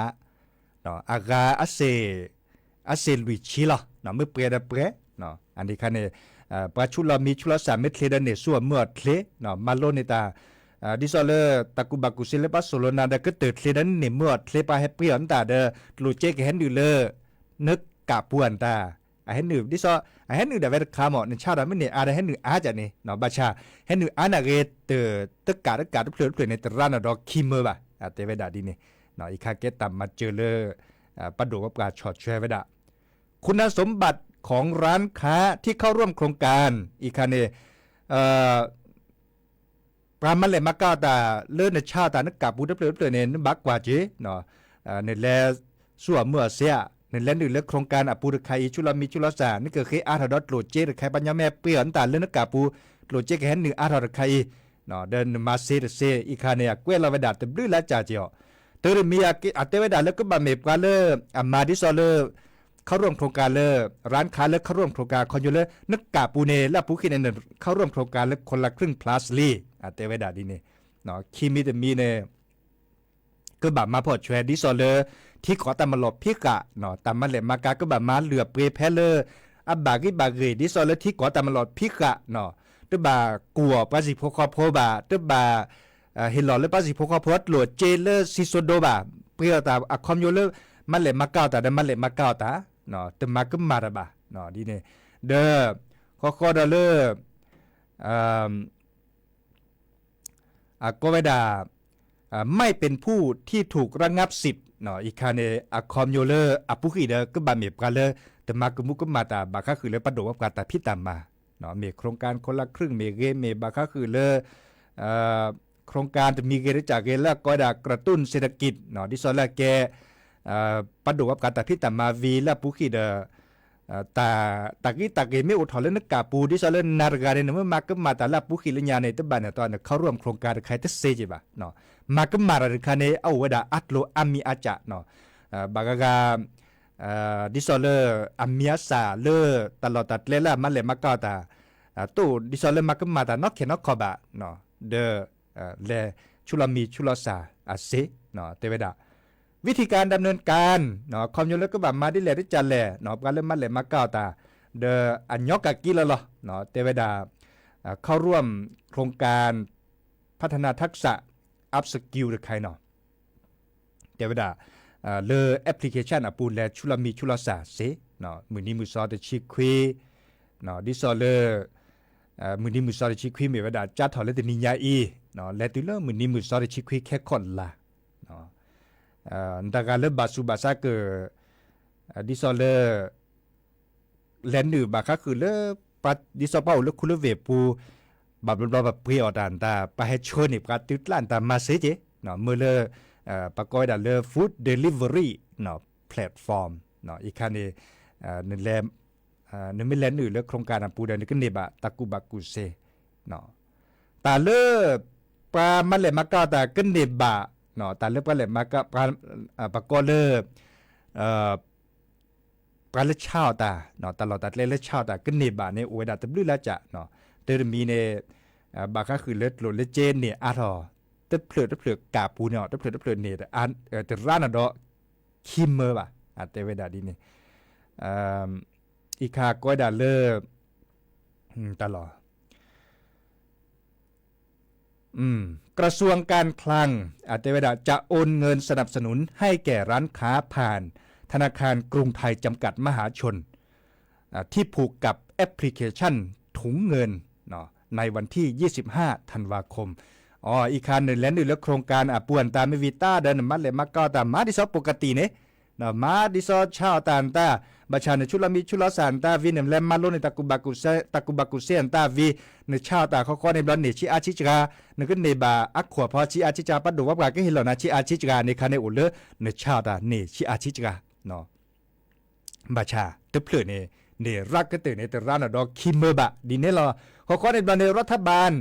အဂၤ အစ့ၣ်လွံၢ်ဆံလီၤ မ့ၢ်ပှဲၤဒီးပှဲၤ အန့ၣ်ခါန့ၣ် ပှၤဆူလီၤမံၤဆူလီၤစၢ်မ့ၢ်ချ့ဒီးန့ၣ် ဆူအမၢအီၤချ့ မၤလိန့ၢ်တၢ် ဒ်သိးလၢတၢ်ကူၣ်ဘၣ်ကူၣ်သ့လၢပှၤစိာ်လိနၤဒီးကတၢၢ်ချ့ဒီးန့ၣ် မၢအီၤချ့ ပှၤဟဲပှ့ၤအီၤနတၢ်ဒီး ကျိၣ်စ့ကဟဲနုာ်လၢ နကးပူၤအတၢ် အဟဲနုာ် ဒ်သိး အဟဲနုာ်ဒၣ်ဝဲတခါမး နဆါတၢ်မ့ၢ်န့ၢ်အါဒီးဟဲနုာ်အါကန့ၣ် ဘၣ်ဆၣ် ဟဲနုာ်အါနာ်ဂ့ၤ တ တကးတကးတဖျၢၣ်တဖျၢၣ်န့ၣ် တရၣ်နီၤဒီးခံမၢဘၣ် အတဲဝဲဒၣ်ဒ်န့ၣ် အံၤခါကဲတၢ်မၤစၢၤလၢ ပှၤဒိၣ်ပှၤပှၢ်ဆီၣ်ထွဲဝဲဒၣ် คุณสมบัติของร้านค้าที่เข้าร่วมโครงการ အံၤခါန့ၣ် ပှၤမၤလဲၣ်မၤကၤအီၣ်တၢ်လၢနဆါအီၣ်တၢ်နကးပူၤတဖျၢၣ်တဖျၢၣ်န့ၣ် နဘၣ်ကွၢ်က့ၤ နလဲၤဆူအမၢအီၤစ့ဧါ နလဲၤနုာ်လၢ โครงการ အပူၤတခါအံၤ ဆူလီၤမံၤဆူလီၤစၢ် နကဃ့အါထီၣ်ဒီးကျိၣ်စ့တခါအံၤ ပှၤညီမ့ၢ်ပှ့ၤအီၤနတၢ်လၢနကးပူၤ ကျိၣ်စ့ကဟဲနုာ်အါထီၣ်တခါအံၤ ဒီးနမၤစ့တစ့ အံၤခါန့ၣ် အကွဲးလီၤဝဲဒၣ်တဘျုးလၢကၢ်က့ၤအီၤ တၢ်တမံၤ အတဲဝဲဒၣ်လၢကဘၣ်မ့ၢ်ပှၤလၢ အမၤဒ်သိးလၢ เข้าร่วมโครงการ လၢ ร้านค้า လၢ เข้าร่วมโครงการ ခီဖျိလၢ နကးပူၤန့ၣ် လၢအပူၤဃံန့ၣ် เข้าร่วมโครงการ လၢ คนละครึ่ง plus လံ အတဲဝဲဒၣ်ဒ်န့ၣ် ခံမံၤတမံၤန့ၣ် ကဘၣ်မၤဖီၣ်ဆွဲ ဒ်သိးလၢ ထံကီၢ်တၢ်မၤလီၢ်ဖံးဃာ် တၢ်မၤလဲၣ်မၤကၤ ကဘၣ်မၤလုၢ်အပှ့ၤဖဲလၢ အဘၣ်ဂံၢ်ဘၣ်ဂ့ၤ ဒ်သိးလၢထံကီၢ်တၢ်မၤလီၢ်ဖံးဃာ် တဘၣ်ကူၣ်အီၤပှၤစံၣ်ဖိဃီဖိဘၣ် တဘၣ် ဟ့ၣ်လီၤလၢပှၤစံၣ်ဖိဃီဖိကျိၣ်စ့လၢစံၣ်စိၤဒိဘၣ် ပှ့ၤအီၣ်တၢ်အခီပညီလၢ မၤလဲၢ်မၤကၤအီၣ်တၢ်ဒီး မၤလဲၢ်မၤကၤအီၣ်တၢ်, တမၤကမၣ်တၢ်ဘၣ်, ဒ်န့ၣ်, ဒီး ဃီဃီဒီးလၢ အကိးဝဲဒၣ် ไม่เป็นผู้ที่ถูกระงับสิทธิ์ အံၤခါန့ၣ် အခီပညီလၢအပူၤကွံာ်ဒီး ကဘၣ်မ့ၢ်ပှၤလၢ တမၤကမူကမၣ်တၢ် ဘၣ်ဃးဃုာ်လၢပဒိၣ်ဝဲပှၤတၢ်ဖံးတၢ်မၤ, မ့ၢ် โครงการคนละครึ่ง မ့ၢ်ဂ့ၤ မ့ၢ်ဘၣ်ဃးဃုာ်လၢ โครงการ တမံၤဂ့ၤတကးဂ့ၤလၢအကိးဝဲဒၣ် กระตุ้นเศรษฐกิจ ဒ်သိးလၢအကဲ ပဒိၣ်ဝဲပှၤတၢ်ဖံးတၢ်မၤဝံၤလၢအပူၤကွံာ်ဒီး တၢ်ဂ့ၤတၢ်ဂ့ၤမ့ၢ်အိၣ်ထီၣ်လၢနကးပူၤ ဒ်သိးလၢနၤတဂၤန့ၣ် နမ့ၢ်မၤကမၣ်တၢ်လၢအပူၤကွံာ်လၢညါန့ၣ် တဘၣ်န့ၣ်အသိး န เข้าร่วมโครงการ တခါအံၤတသ့က့ၤဘၣ်, မၤကမၣ်တၢ်တခါန့ၣ် အအိၣ်ဝဲဒၣ်အါကျိၤအါမံၤအါကၢ်, ဘၣ်ဂၤဂၤ ဒ်သိးလၢအမံၤအါစၢ်လၢ တၢ်လီၢ်တၢ်ကျဲလၢအမၤလဲၢ်မၤကၤအီၣ်တၢ် တအိၣ်ဒ်သိးလၢမၤကမၣ်တၢ်နီၢ်ခဲနီၢ်ခီဘၣ်, ဒီး လဲၤဆူလီၤမံၤဆူလီၤစၢ်အစ့, တဲဝဲဒၣ် วิธีการดำเนินการ ခီပညီလၢကဘၣ်မၤဒ်လဲၣ်ဒ်လဲၣ်, ပှၤလၢမၤလဲၢ်မၤကၤအီၣ်တၢ် ဒီးအညီကးက့ၤလီၤလီၤ, တဲဝဲဒၣ် เข้าร่วมโครงการพัฒนาทักษะ อัพสกิล တခါအံၤနီၤ တဲဝဲဒၣ် လၢ application အပူၤ လဲၤဆူလီၤမံၤဆူလီၤစၢ်စ့, မုၢ်နံၤမုၢ်စီၤတဆံခွံ, ဒ်သိးလၢ မုၢ်နံၤမုၢ်စီၤတဆံခွံမ့ၢ်ဝဲဒၣ် ကၢ်ထီၣ်လၢတနံၤညါအံၤ, လဲၤတုၤလၢမုၢ်နံၤမုၢ်စီၤတဆံခွံခဲခီၣ်လါ, တဂၤလၢဘၣ်ဆူးဘၣ်ဆါက ဒ်သိးလၢ လဲၤနုာ်ဘၣ်ဃးဃုာ်လၢ ဒ်သိးပှၤအိၣ်လၢခူလၢဝ့ၢ်ပူၤ ဘၣ်ဘျီဘျီပှ့ၤအီၣ်တၢ်တၢ် ပှၤဟဲဆှၢန့ၢ်ပှၤတုၤကျါတၢ်မၤစ့က့ၤ, မ့ၢ်လၢ ပကိးဝဲဒၣ်လၢ food delivery platform အံၤခါန့ၣ် နမ့ၢ်လဲၤနုာ်လၢ โครงการ အပူၤဒီး နကန့ၢ်ဘၣ်တၢ်ကူၣ်ဘၣ်ကူၣ်စ့ တၢ်လၢ ပှၤမၤလဲၢ်မၤကၤအီၣ်တၢ်ကန့ၢ်ဘၣ်, တၢ်လၢပှၤလဲၤမၤကၤ ပှၤ ပကိးလၢ ပှၤလၢဆါအီၣ်တၢ် တၢ်လီၢ်တၢ်ကျဲလၢဆါအီၣ်တၢ်ကန့ၢ်ဘၣ်န့ၣ် အိၣ်ဝဲဒၣ်တဘျုးလၢကၢ်, တၢ်တမံၤန့ၣ် ဘၣ်ဃးဃုာ်လၢကျိၣ်လၢစ့န့ၢ်အါထီၣ် တဖျၢၣ်တဖျၢၣ်ကးပူၤန့ၣ် တဖျၢၣ်တဖျၢၣ်န့ၣ် တရါန့ၣ်ဒီး ခံမၢဘၣ်, တဲဝဲဒၣ်ဒ်န့ၣ် အံၤခါကိးဝဲဒၣ်လၢ တၢ်လီၢ် กระทรวงการคลัง တဲဝဲဒၣ် จะโอนเงินสนับสนุนให้แก่ร้านค้าผ่านธนาคารกรุงไทยจำกัดมหาชนที่ผูกกับแอปพลิเคชันถุงเงินในวันที่ยี่สิบห้าธันวาคม အံၤခါနလဲၤနုာ်လၢ โครงการ အပူၤအတၢ် မ့ၢ်ဝံၤတၢ်ဒီး နမၤလဲၢ်မၤကၤအီၣ်တၢ် မၤဒ်သိး ปกติ န့ၣ် မၤဒ်သိးဆါအီၣ်တၢ်အတၢ်, ဘၣ်ဆၣ်နဆူလီၤမံၤဆူလီၤစၢ်အတၢ်ဝံၤ နလဲၤမၤလိန့ၢ်တၢ်ကူၣ်ဘၣ်ကူၣ်စ့ တၢ်ကူၣ်ဘၣ်ကူၣ်စ့အတၢ်ဝံၤ နဆါအီၣ်တၢ်ဃီဃီန့ၣ်ဘျီ န့ၢ်ဆံးအါဆံးစှၤ, နကန့ၢ်ဘၣ်အခိၣ်ဖီဆံးအါဆံးစှၤ ပဒိၣ်ဝဲပှၤကဟ့ၣ်လီၤနၤဆံးအါဆံးစှၤ န့ၣ်ခါန့ၣ်အိၣ်လၢ နဆါအီၣ်တၢ်န့ၢ်ဆံးအါဆံးစှၤ ဘၣ်ဆၣ်တဖျၢၣ်န့ၣ် န့ၢ်ရၣ်ကတၢၢ်န့ၣ် တရါန့ၣ်ဒီးခံမၢဘၣ် ဒ်န့ၣ်လီၤ. ဃီဃီန့ၣ်ဘျီန့ၣ် รัฐบาล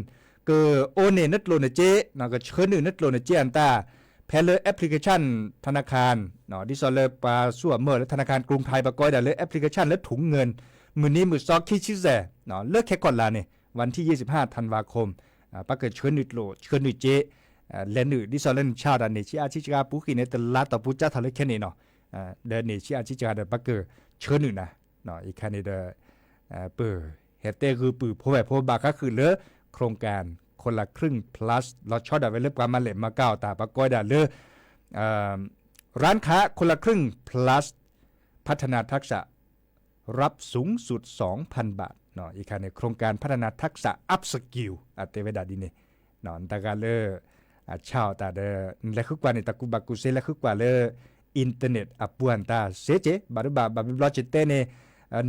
ကအိၣ်န့ၢ်နကျိၣ်နစ့ ကဆှၢနုာ်နကျိၣ်နစ့အတၢ် ဖဲလၢ application ธนาคาร ဒ်သိးလၢပှၤဆူၣ်အမၢၢ်လၢ ธนาคารกรุงไทย ပကိးဝဲဒၣ်လၢ application လၢ ถุงเงิน မုၢ်နံၤမုၢ်စီၤခံဆံယဲၢ် လၢခဲခီၣ်လါန့ၣ် วันที่ยี่สิบห้าธันวาคม ပကဆှၢနုာ်ကျိၣ် ဆှၢနုာ်စ့ လဲၤနုာ် ဒ်သိးလၢနဆါအီၣ်တၢ်န့ၢ်ဆံးအါဆံးစှၤ ပူၤဃံန့ၣ် တလါတီၢ်ပူၤကၢ်ထီၣ်လၢခဲန့ၣ်နီၤ ဒီးန့ၢ်ဆံးအါဆံးစှၤဒီး ပကဆှၢနုာ်နၤ အံၤခါန့ၣ်ဒီး ပဟဲတဲဂုာ်ပုၢ်ဖိဝဲၢ်ဖိဘၣ်ဃးဃုာ်လၢ โครงการคนละครึ่ง plus လီၤဆီဒၣ်ဝဲလၢပှၤမၤလဲၢ်မၤကၤအီၣ်တၢ် ပကိးဝဲဒၣ်လၢ ร้านค้าคนละครึ่ง plus พัฒนาทักษะ รับสูงสุดสองพันบาท အံၤခါန့ၣ် โครงการพัฒนาทักษะ อัพสกิล တဲဝဲဒၣ်ဒ်န့ၣ် တဂၤလၢ ဆါအီၣ်တၢ်ဒီး နလဲၤဃုကွၢ်န့ၣ် တၢ်ကူၣ်ဘၣ်ကူၣ်စ့ လဲၤဃုကွၢ်လၢ internet အပူၤအတၢ်စ့က့ၤ ဘၣ်ဒိဘၣ် ဘၣ်ဘျီဘျီကတဲန့ၣ်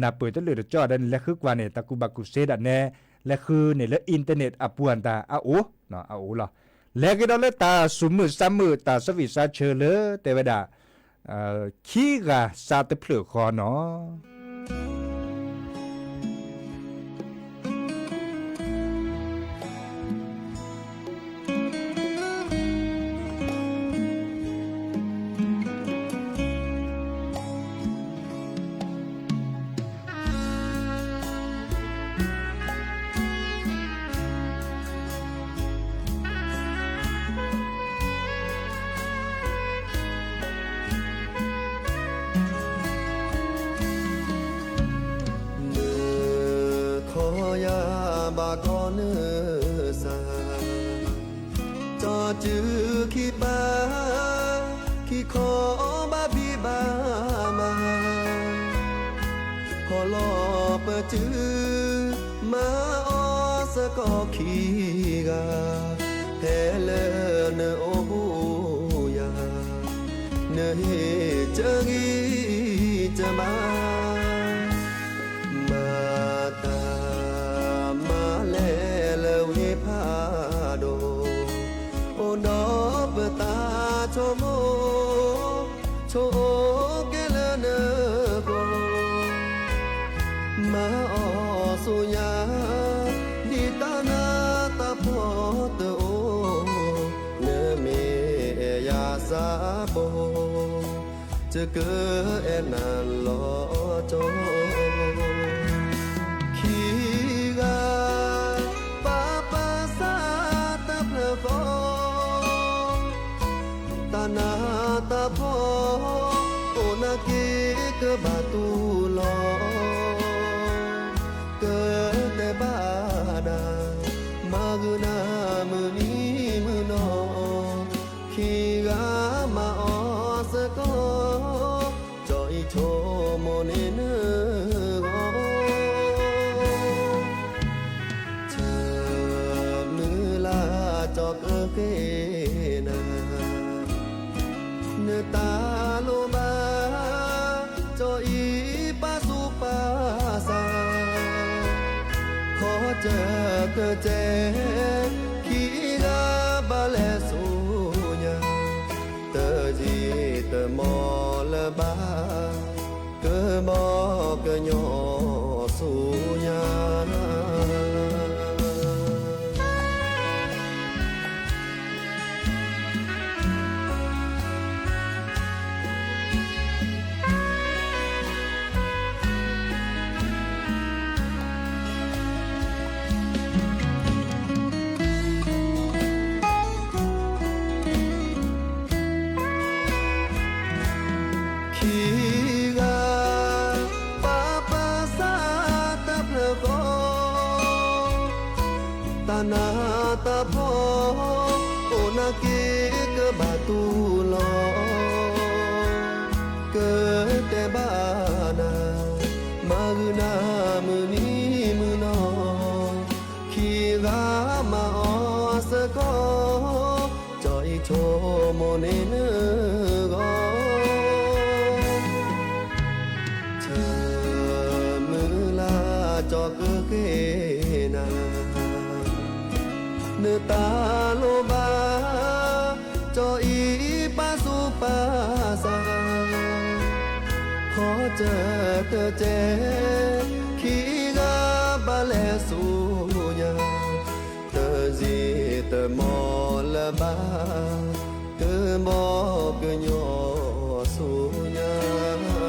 နၢ်ပၢၢ်တလၢာ်တကၠီဒီး နလဲၤဃုကွၢ်န့ၣ် တၢ်ကူၣ်ဘၣ်ကူၣ်စ့ဒၣ်နဲ လဲၤဃုန့ၣ်လၢ internet အပူၤအတၢ်အအိၣ် အအိၣ်လီၤ. လဲၤကဒီးလၢတၢ်ဆူၣ်မုၢ်ဆါမုၢ် တၢ်ဆၢဝံၣ်ဆါဆၢလၢ တဲဝဲဒၣ် ခံဂၤစးတဖျၢၣ်ဃီနီၤ နခီယၤဘၣ်ကီနစၢ် တၢ်တုၤခံပၤ ခံ ခီဘၣ်ဘံၣ်ဘၣ်မး, ဖီၣ်လီၤပတုာ်, မၤအီၣ်စ့ၢ်ကီးခံဂၤ, ဖဲလၢနအိၣ်ဘူးယၤ, နဟ့ၣ်ကဂံၢ်ကဘါ မၤတၢ်မၤလဲၣ်လၢဝ့ၢ်ဖးဒိၣ်, အိၣ်ဒီးပသးဆိကမိၣ်, ဆိကမိၣ်ကဲလၢနဂီၢ်, မၤအီၣ်ဆူညါ, ဒ်တၢ်နးတၢ်ဖှီၣ်တအိၣ်, နမ့ၢ်အဲၣ်ယၤစးဘိ တကအဲၣ်နၤလီၤကီ, ခံဂၤ ပာ်ပာ်စၢ်တဖျၢၣ်ဃီ, တၢ်နးတၢ်ဖှီၣ် အိၣ်နာ်က့ၤကဘၣ်တူၢ်လိာ်, ကတဲဘၣ်နၤ, မၤဂ့ၤနၤမုၢ်နံၤမုၢ်နီၤ, ခံဂၤမၤအီၣ်စ့ၢ်ကီး, ကၠီအံၤဆိကမိၣ်န့ၢ်နဂီၢ်, ဆၢမုၢ်လၢ်ကၠီကဃ့နၤ, နတၢ်လိၣ်ဘၣ်, ကၠီအံၤပာ်သူၣ်ပာ်သး, ခီကၢၢ်ကစဲး, ခံဂၤဘၣ်လဲၤဆူညါ, တယံာ်တမီၢ်လၢၤဘၣ်, ကဘီကညီဆူညါ ခံဂၤ ပာ်ပာ်စၢ်တဖျၢၣ်ဃီ, တၢ်နးတၢ်ဖှီၣ် အိၣ်နာ်က့ၤကဘၣ်တူၢ်လိာ်, ကတဲဘၣ်နၤ, မၤဂ့ၤနၤမုၢ်နံၤမုၢ်နီၤ, ခံဂၤမၤအီၣ်စ့ၢ်ကီး, ကၠီအံၤဆိကမိၣ်န့ၢ်နဂီၢ်, ဆၢမုၢ်လၢ်ကၠီကဃ့နၤ, နတၢ်လိၣ်ဘၣ်, ကၠီအံၤပာ်သူၣ်ပာ်သး, ခီကၢၢ်ကစဲး, ခံဂၤဘၣ်လဲၤဆူညါ, တယံာ်တမီၢ်လၢၤဘၣ်, ကဘီကညီဆူညါ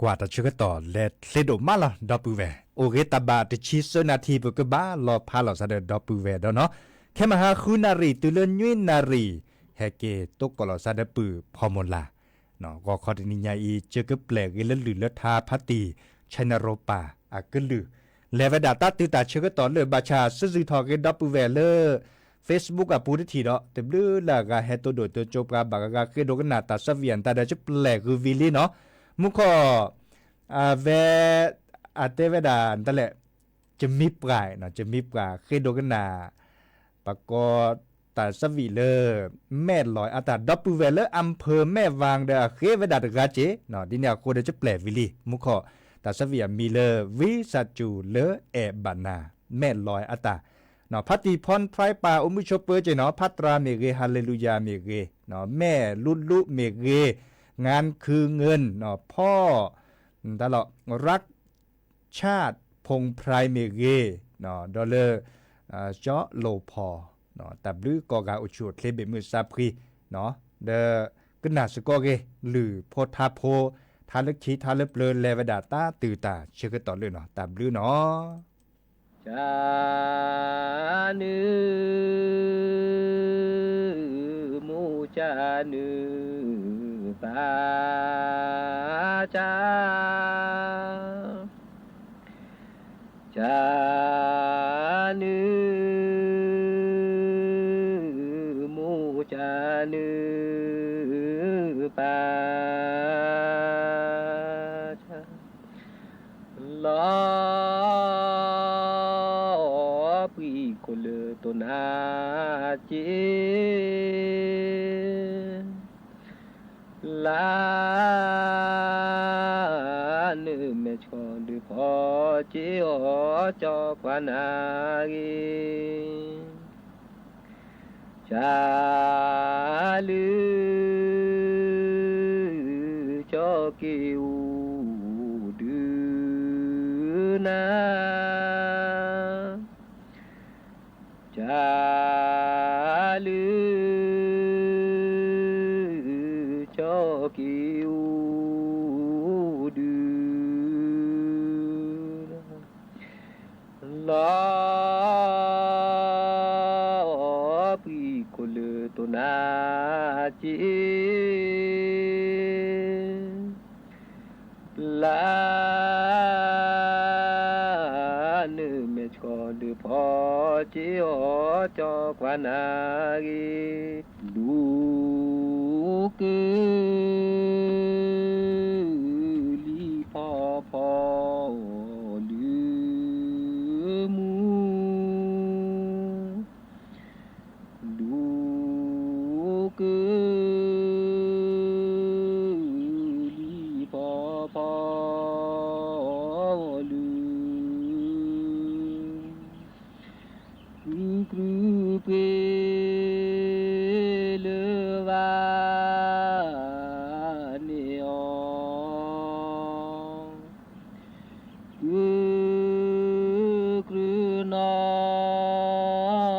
ကွၢ်တၢ်ဆၢကတီၢ်လဲၤချ့ဒိၣ်မးလီၤ ဒီပုၢ်ဝဲၢ်, အိၣ်ဂ့ၤတၢ်ဘၣ်တဆံသၢနၣ်ထံၣ် ပကဘၣ်လီၤဖးလီၤစးဒီး ဒီပုၢ်ဝဲၢ်ဒီးနီၤ, ခဲမုၢ်ဟါဃုနၣ်ရံၣ်တုၤလၢနွံနၣ်ရံၣ်, ဟဲက့ၤတိကိးလီၤစးဒီးပုၢ်ဖီမိၢ်လၢ် ဂီၤခီတနံၤညါအံၤ ကၢကပျဲၢ်ဂ့ၤလၢလုၢ်လၢထါဖါတံၢ် ဆဲနရိပၤ အကလုၢ်, လဲၤဝဲဒၣ်တၢ်တုၤတၢ်ဆၢကတီၢ်လၢဘၣ်ဆၣ် စၢ်စူၤထီၣ်က့ၤဒီပုၢ်ဝဲၢ်လၢ Facebook အပူၤတထံၣ်ဒီး တဘျုးလၢအဂၤဟဲတိၢ်ဒိၣ်တိၢ်ကၠိပှၤဘၣ်ဂၤဂၤဃ့ဒိကနၣ်တၢ်ဆၢဖံးအတၢ်ဒီး ကပျဲၢ်ဂုၢ်ဝံၤလံနီၤ, မူခိၣ် အဝဲ အတဲဝဲဒၣ်တၢ်လဲၣ်, ကမံပှၢ်, ကမံပှၢ်ဃ့ဒိကနၣ် ပကိးတၢ်ဆၢဖံးလၢ မဲၢ်လွဲအတၢ် ဒီပုၢ်ဝဲၢ်လၢ အၣ်ဖၢၣ်မဲၢ်ဝၣ်ဒီးအဃ့ဝဲဒၣ်တဂၤက့ၤ, ဒ်န့ၣ်အဃိဒီးကပျဲၢ်ဝံၤလံ မူခိၣ်, တၢ်ဆၢဖံးအမံၤလၢ ဝံစၢ်စူၤလၢအဲၣ်ဘၣ်နၤ မဲၢ်လွဲအတၢ်, ဖါတံၢ်ဖီၣ်ဖရၢပၤအိၣ်မုာ်ဆိးပၢၤက့ၤနီၤ ဖးတြၢ်မ့ၢ်ဂ့ၤ ဟၤလ့လူယၤမ့ၢ်ဂ့ၤ, မဲၢ်လူလူမ့ၢ်ဂ့ၤ, ငါခုငိၢ်, ဖီၣ် တၢ်လီၤ ရၢ် ဆၣ်ဖိၣ်ဖရၢမ့ၢ်ဂ့ၤ, ဒီးလၢ ကၠီလိာ်ဖီၣ်, တၢ်ဘျုးကိးဂၤအိၣ်ဆူၣ်အိၣ်ချ့ဘၣ်မုာ်စၢ်ဖှံ, ဒီးကနၣ်စ့ၢ်ကီးဂ့ၤ လုၢ်ဖိထါဖိ, ထါလၢခံထါလၢပျၢၤလဲၤဝဲဒၣ်တၢ်တုၤတၢ်ဆၢကတီၢ်လၢနီၤ တၢ်ဘျုးနီၤ. ကနုာ်မိၢ်ကနုာ်ပၢ်က ကနုာ်မိၢ်ကနုာ်ပၢ် လီၤ ပှံၤခိၣ်လၢတိၢ်နါက့ လါ နမဲာ်ဆှီဒုးဖီက့ၤအီၤ ကၠီကွၢ်နၤဂ့ၤ ကလုာ် ကၠီက့ၤအိၣ်ဒုးနၤ ကလုာ် ကၠီက့ၤအိၣ်ဒုး လီၤ ပှံၤခိၣ်လၢတိၢ်နါက့ လါ နမဲာ်ဆှီဒုးဖီက့ၤအီၤ ကၠီကွၢ်နၤဂ့ၤ လူၤက လံၤဖီဖီ လူၤမူ လူၤက လံၤဖီဖီ လူၤ ကုကရုပှ့ၤလၢဝါန့ၢ်အီၤ ကုကရုနီၢ်ဆံနီၢ်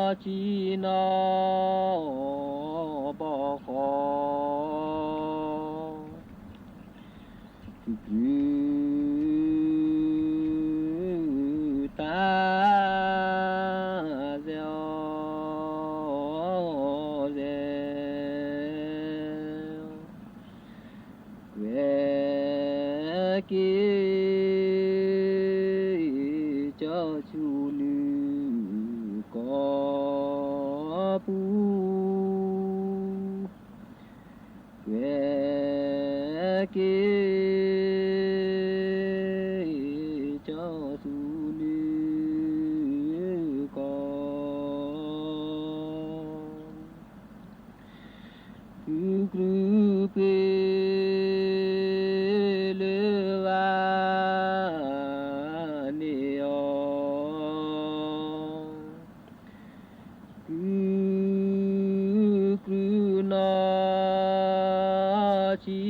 ဘီဃီ ကုကရုတၢ် စဲအီၤစဲ ကွဲးက့ၤ ကၠီဆူနုာ်ကီၢ်ပူၤ ကွဲးက့ၤ ကၠီဆူနုာ်ကီၢ် ကုကရုပှ့ၤလၢဝါန့ၢ်အီၤ ကုကရုနီၢ်ဆံနီၢ် ဘီဃီ ကုက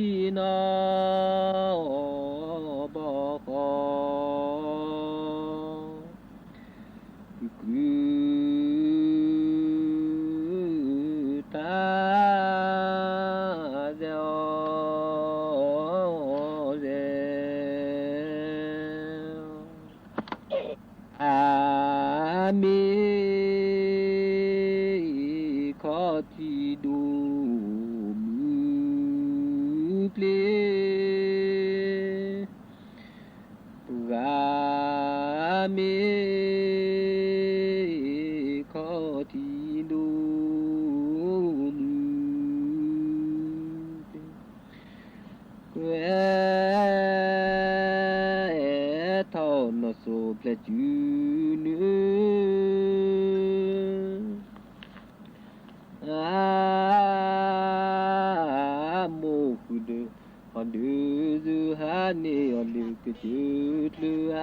ရုတၢ် စဲအီၤစဲ ခီၣ်ထံးဒိၣ်မုၢ်ပျ့ၤ, ပှၤမ့ၢ်ခီၣ်ထံးဒိၣ်မုၢ်ပျ့ၤ, ကွဲးထီၣ်နီၢ်စိၤပျဲၢ်စုနုၢ် အမိၢ်ဃုာ်ဒီး ဟီၣ်ဒုးစူၤဟါန့ၢ်အီၤလၢကစၢၢ်ချၢဧါ,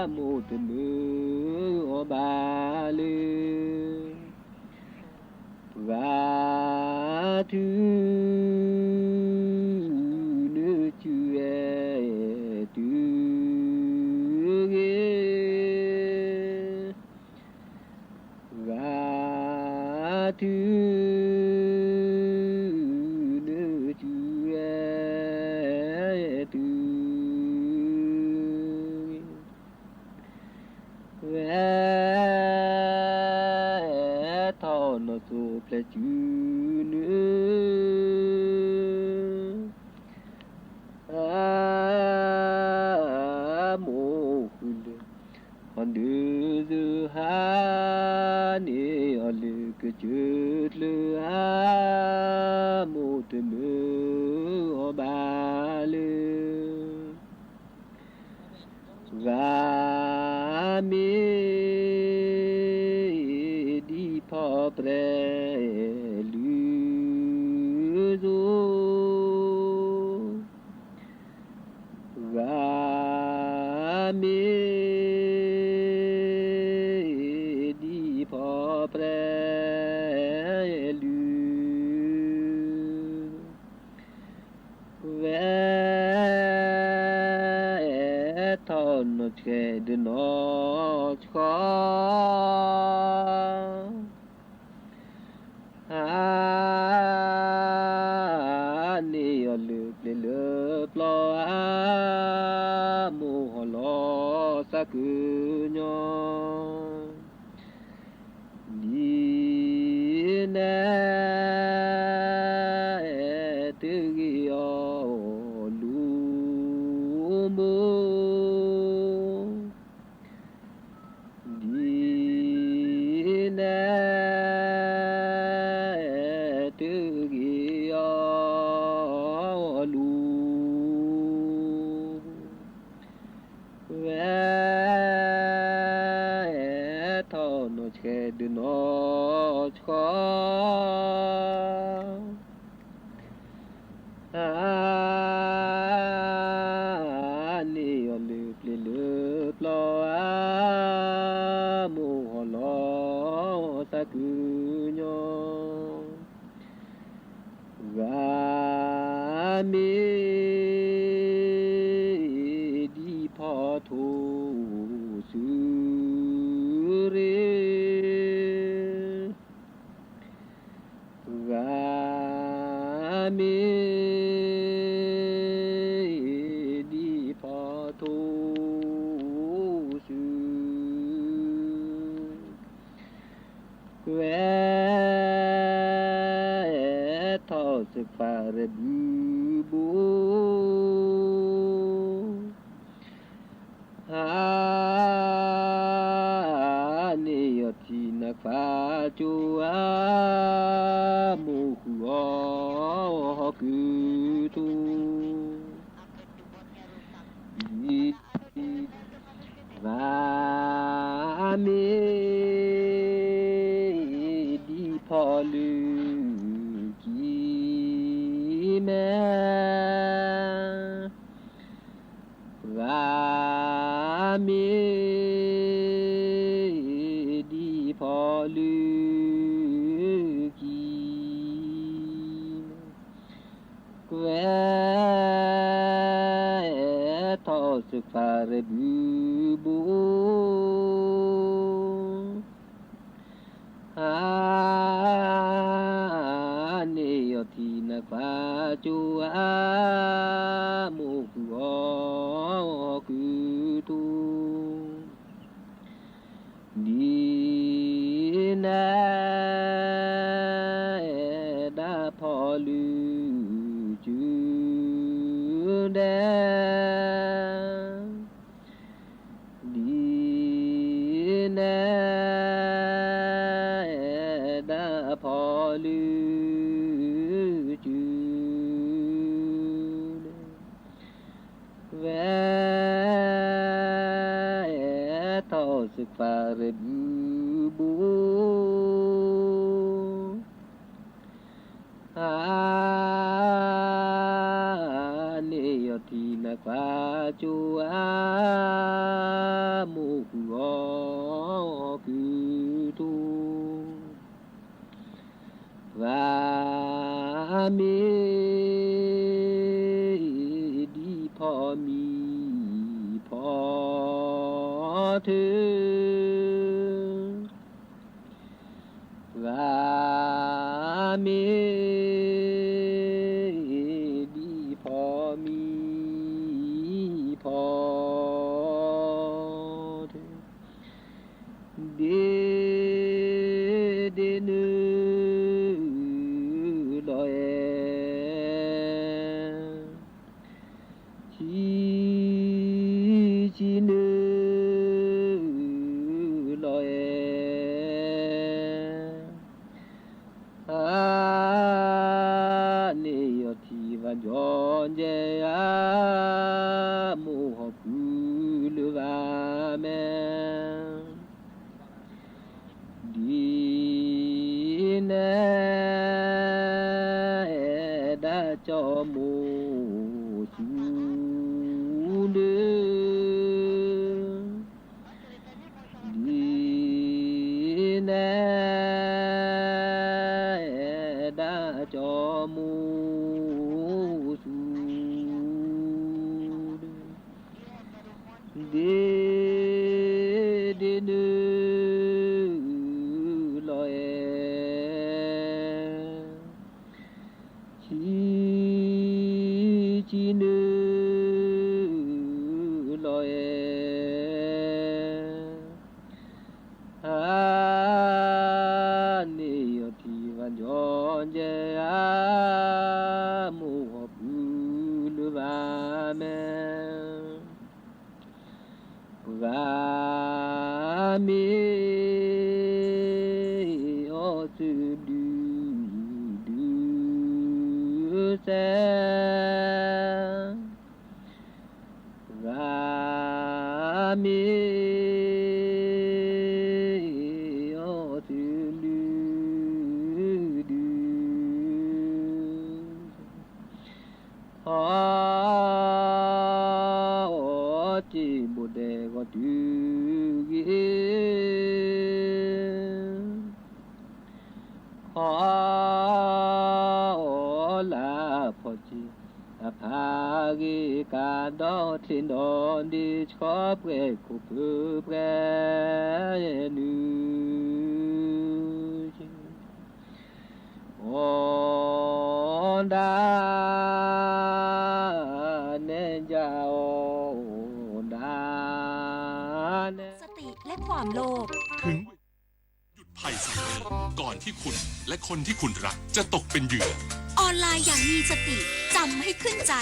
မိၢ်တမၢအီၤဘၣ်လၢ ပှၤထုးနုာ်စုဝဲတုၤဂ့ၤ ပှၤထုးနုာ်စုဝဲတုၤဂ့ၤ, ကွဲးထီၣ်နီၢ်စိၤပျဲၢ်စုနုၢ် အမိၢ်ဃုာ်ဒီး ဟီၣ်ဒုးစူၤဟါန့ၢ်အီၤလၢကစၢၢ်ချၢဧါ, မိၢ်တမၢအီၤဘၣ်လၢ ပှၤမ့ၢ်ဒ်ဖီၣ်ပြဲၢ်လုၢ်စိ ပှၤမ့ၢ်ဒ်ဖီၣ်ပြဲၢ်လုၢ် ကွဲးထီၣ်နီၢ်ဆှဲးဒီးနီၢ်ဆှီ ဟါန့ၢ်အီၤလၢပျ့ၤလၢပျီဧါ, မိၢ်ဟီၣ်လီၤသးကုညီ ဒ်နဲ တဂ့ၤအီၤလိၤမိၢ် ဒ်နဲ တဂ့ၤအီၤလိၤ ကွဲးထီၣ်နီၢ်ဆှဲးဒီးနီၢ်ဆှီ ဟါန့ၢ်အီၤလၢပျ့ၤလၢပျီဧါ, မိၢ်ဟီၣ်လီၤသးကုညီ ပှၤမ့ၢ်ဒ်ဖီၣ်ထိၣ်စုရ့ ပှၤမ့ၢ်ဒ်ဖီၣ်ထိၣ်စု ကွဲးထီၣ်စ့ၢ်ကီးရဲၣ်ဘုဘိ ဟါန့ၢ်အီၤထံနါခွါကၠိဧါ, မိၢ်ဃုာ်အီၤဟီၣ်ကုၤထူ ဒ် ပှၤမ့ၢ်ဒ်ဖီၣ်လုၢ်ကံၤမဲ ပှၤမ့ၢ်ဒ်ဖီၣ်လုၢ် ကံၤ ကွဲးထီၣ်စ့ၢ်ကီးရဲၣ်ဘုဘိ ဟါန့ၢ်အီၤထံနါခွါကၠိဧါ, မိၢ်ဃုာ်အီၤဟီၣ်ကုၤထူ ဒ်နဲ ဖီလုၢ်စု ဝဲထီၣ်စခွါရ့ဘုဘိ အါန့ၢ်အီၤထံနၤခွါကၠိဧါ, မိၢ်ဃုာ်အီၤကုၢ်ထူ ပှၤမ့ၢ်ဒ်ဖီမံၤဖီ ထၢ ပှၤမ့ၢ်ဒ်ဖီမံၤဖီ ထၢ ဒ့ဒ့နုာ်လီၤအဲၣ် ဆံဆံနုာ် လီၤအဲၣ် အါန့ၢ်အီၤထံဘၣ်ကၠီကဲဧါ, မိၢ်ဟီၣ်ဖုလၢဘၣ်မဲာ် ဒ်နအဲၣ်ဒၣ်ကၠီမိၢ်ဆူၣ်ဒု ဒ်နအဲၣ်ဒၣ်ကၠီမိၢ်ဆူၣ်ဒု ဒ့ဒ့နုာ်လီၤအဲၣ် ဆံဆံနုာ်လီၤအဲၣ် အါန့ၢ်အီၤထံဘၣ်ကၠီကဲဧါ, မိၢ်ဟီၣ်ဖုလၢဘၣ်မဲာ် ပှၤမ့ၢ်အီၣ်သုဘျုးဒုစဲး ပှၤမ့ၢ်အီၣ်သုဘျုးဒု ဟီၣ်အီၣ်စ့ဘိၣ်ဒဲးဂီၤတုၤဂ့ၤ ဟီၣ်အီၣ်လၢဖီၣ်စ့အဖးဂ့ၤ ကးဒီးချ့ဒီးဒ့ဆှီ ပှဲၤခိၣ်ဖုပှဲၤနုာ် အီၣ်ဒၣ် နဲကၠီအီၣ်ဒၣ်နဲ สติและความโลภ ถึงเวลาหยุดภัยสายเลือดก่อนที่คุณและคนที่คุณรักจะตกเป็นเหยื่อ ออนไลน์อย่างมีสติ จำให้ขึ้นใจ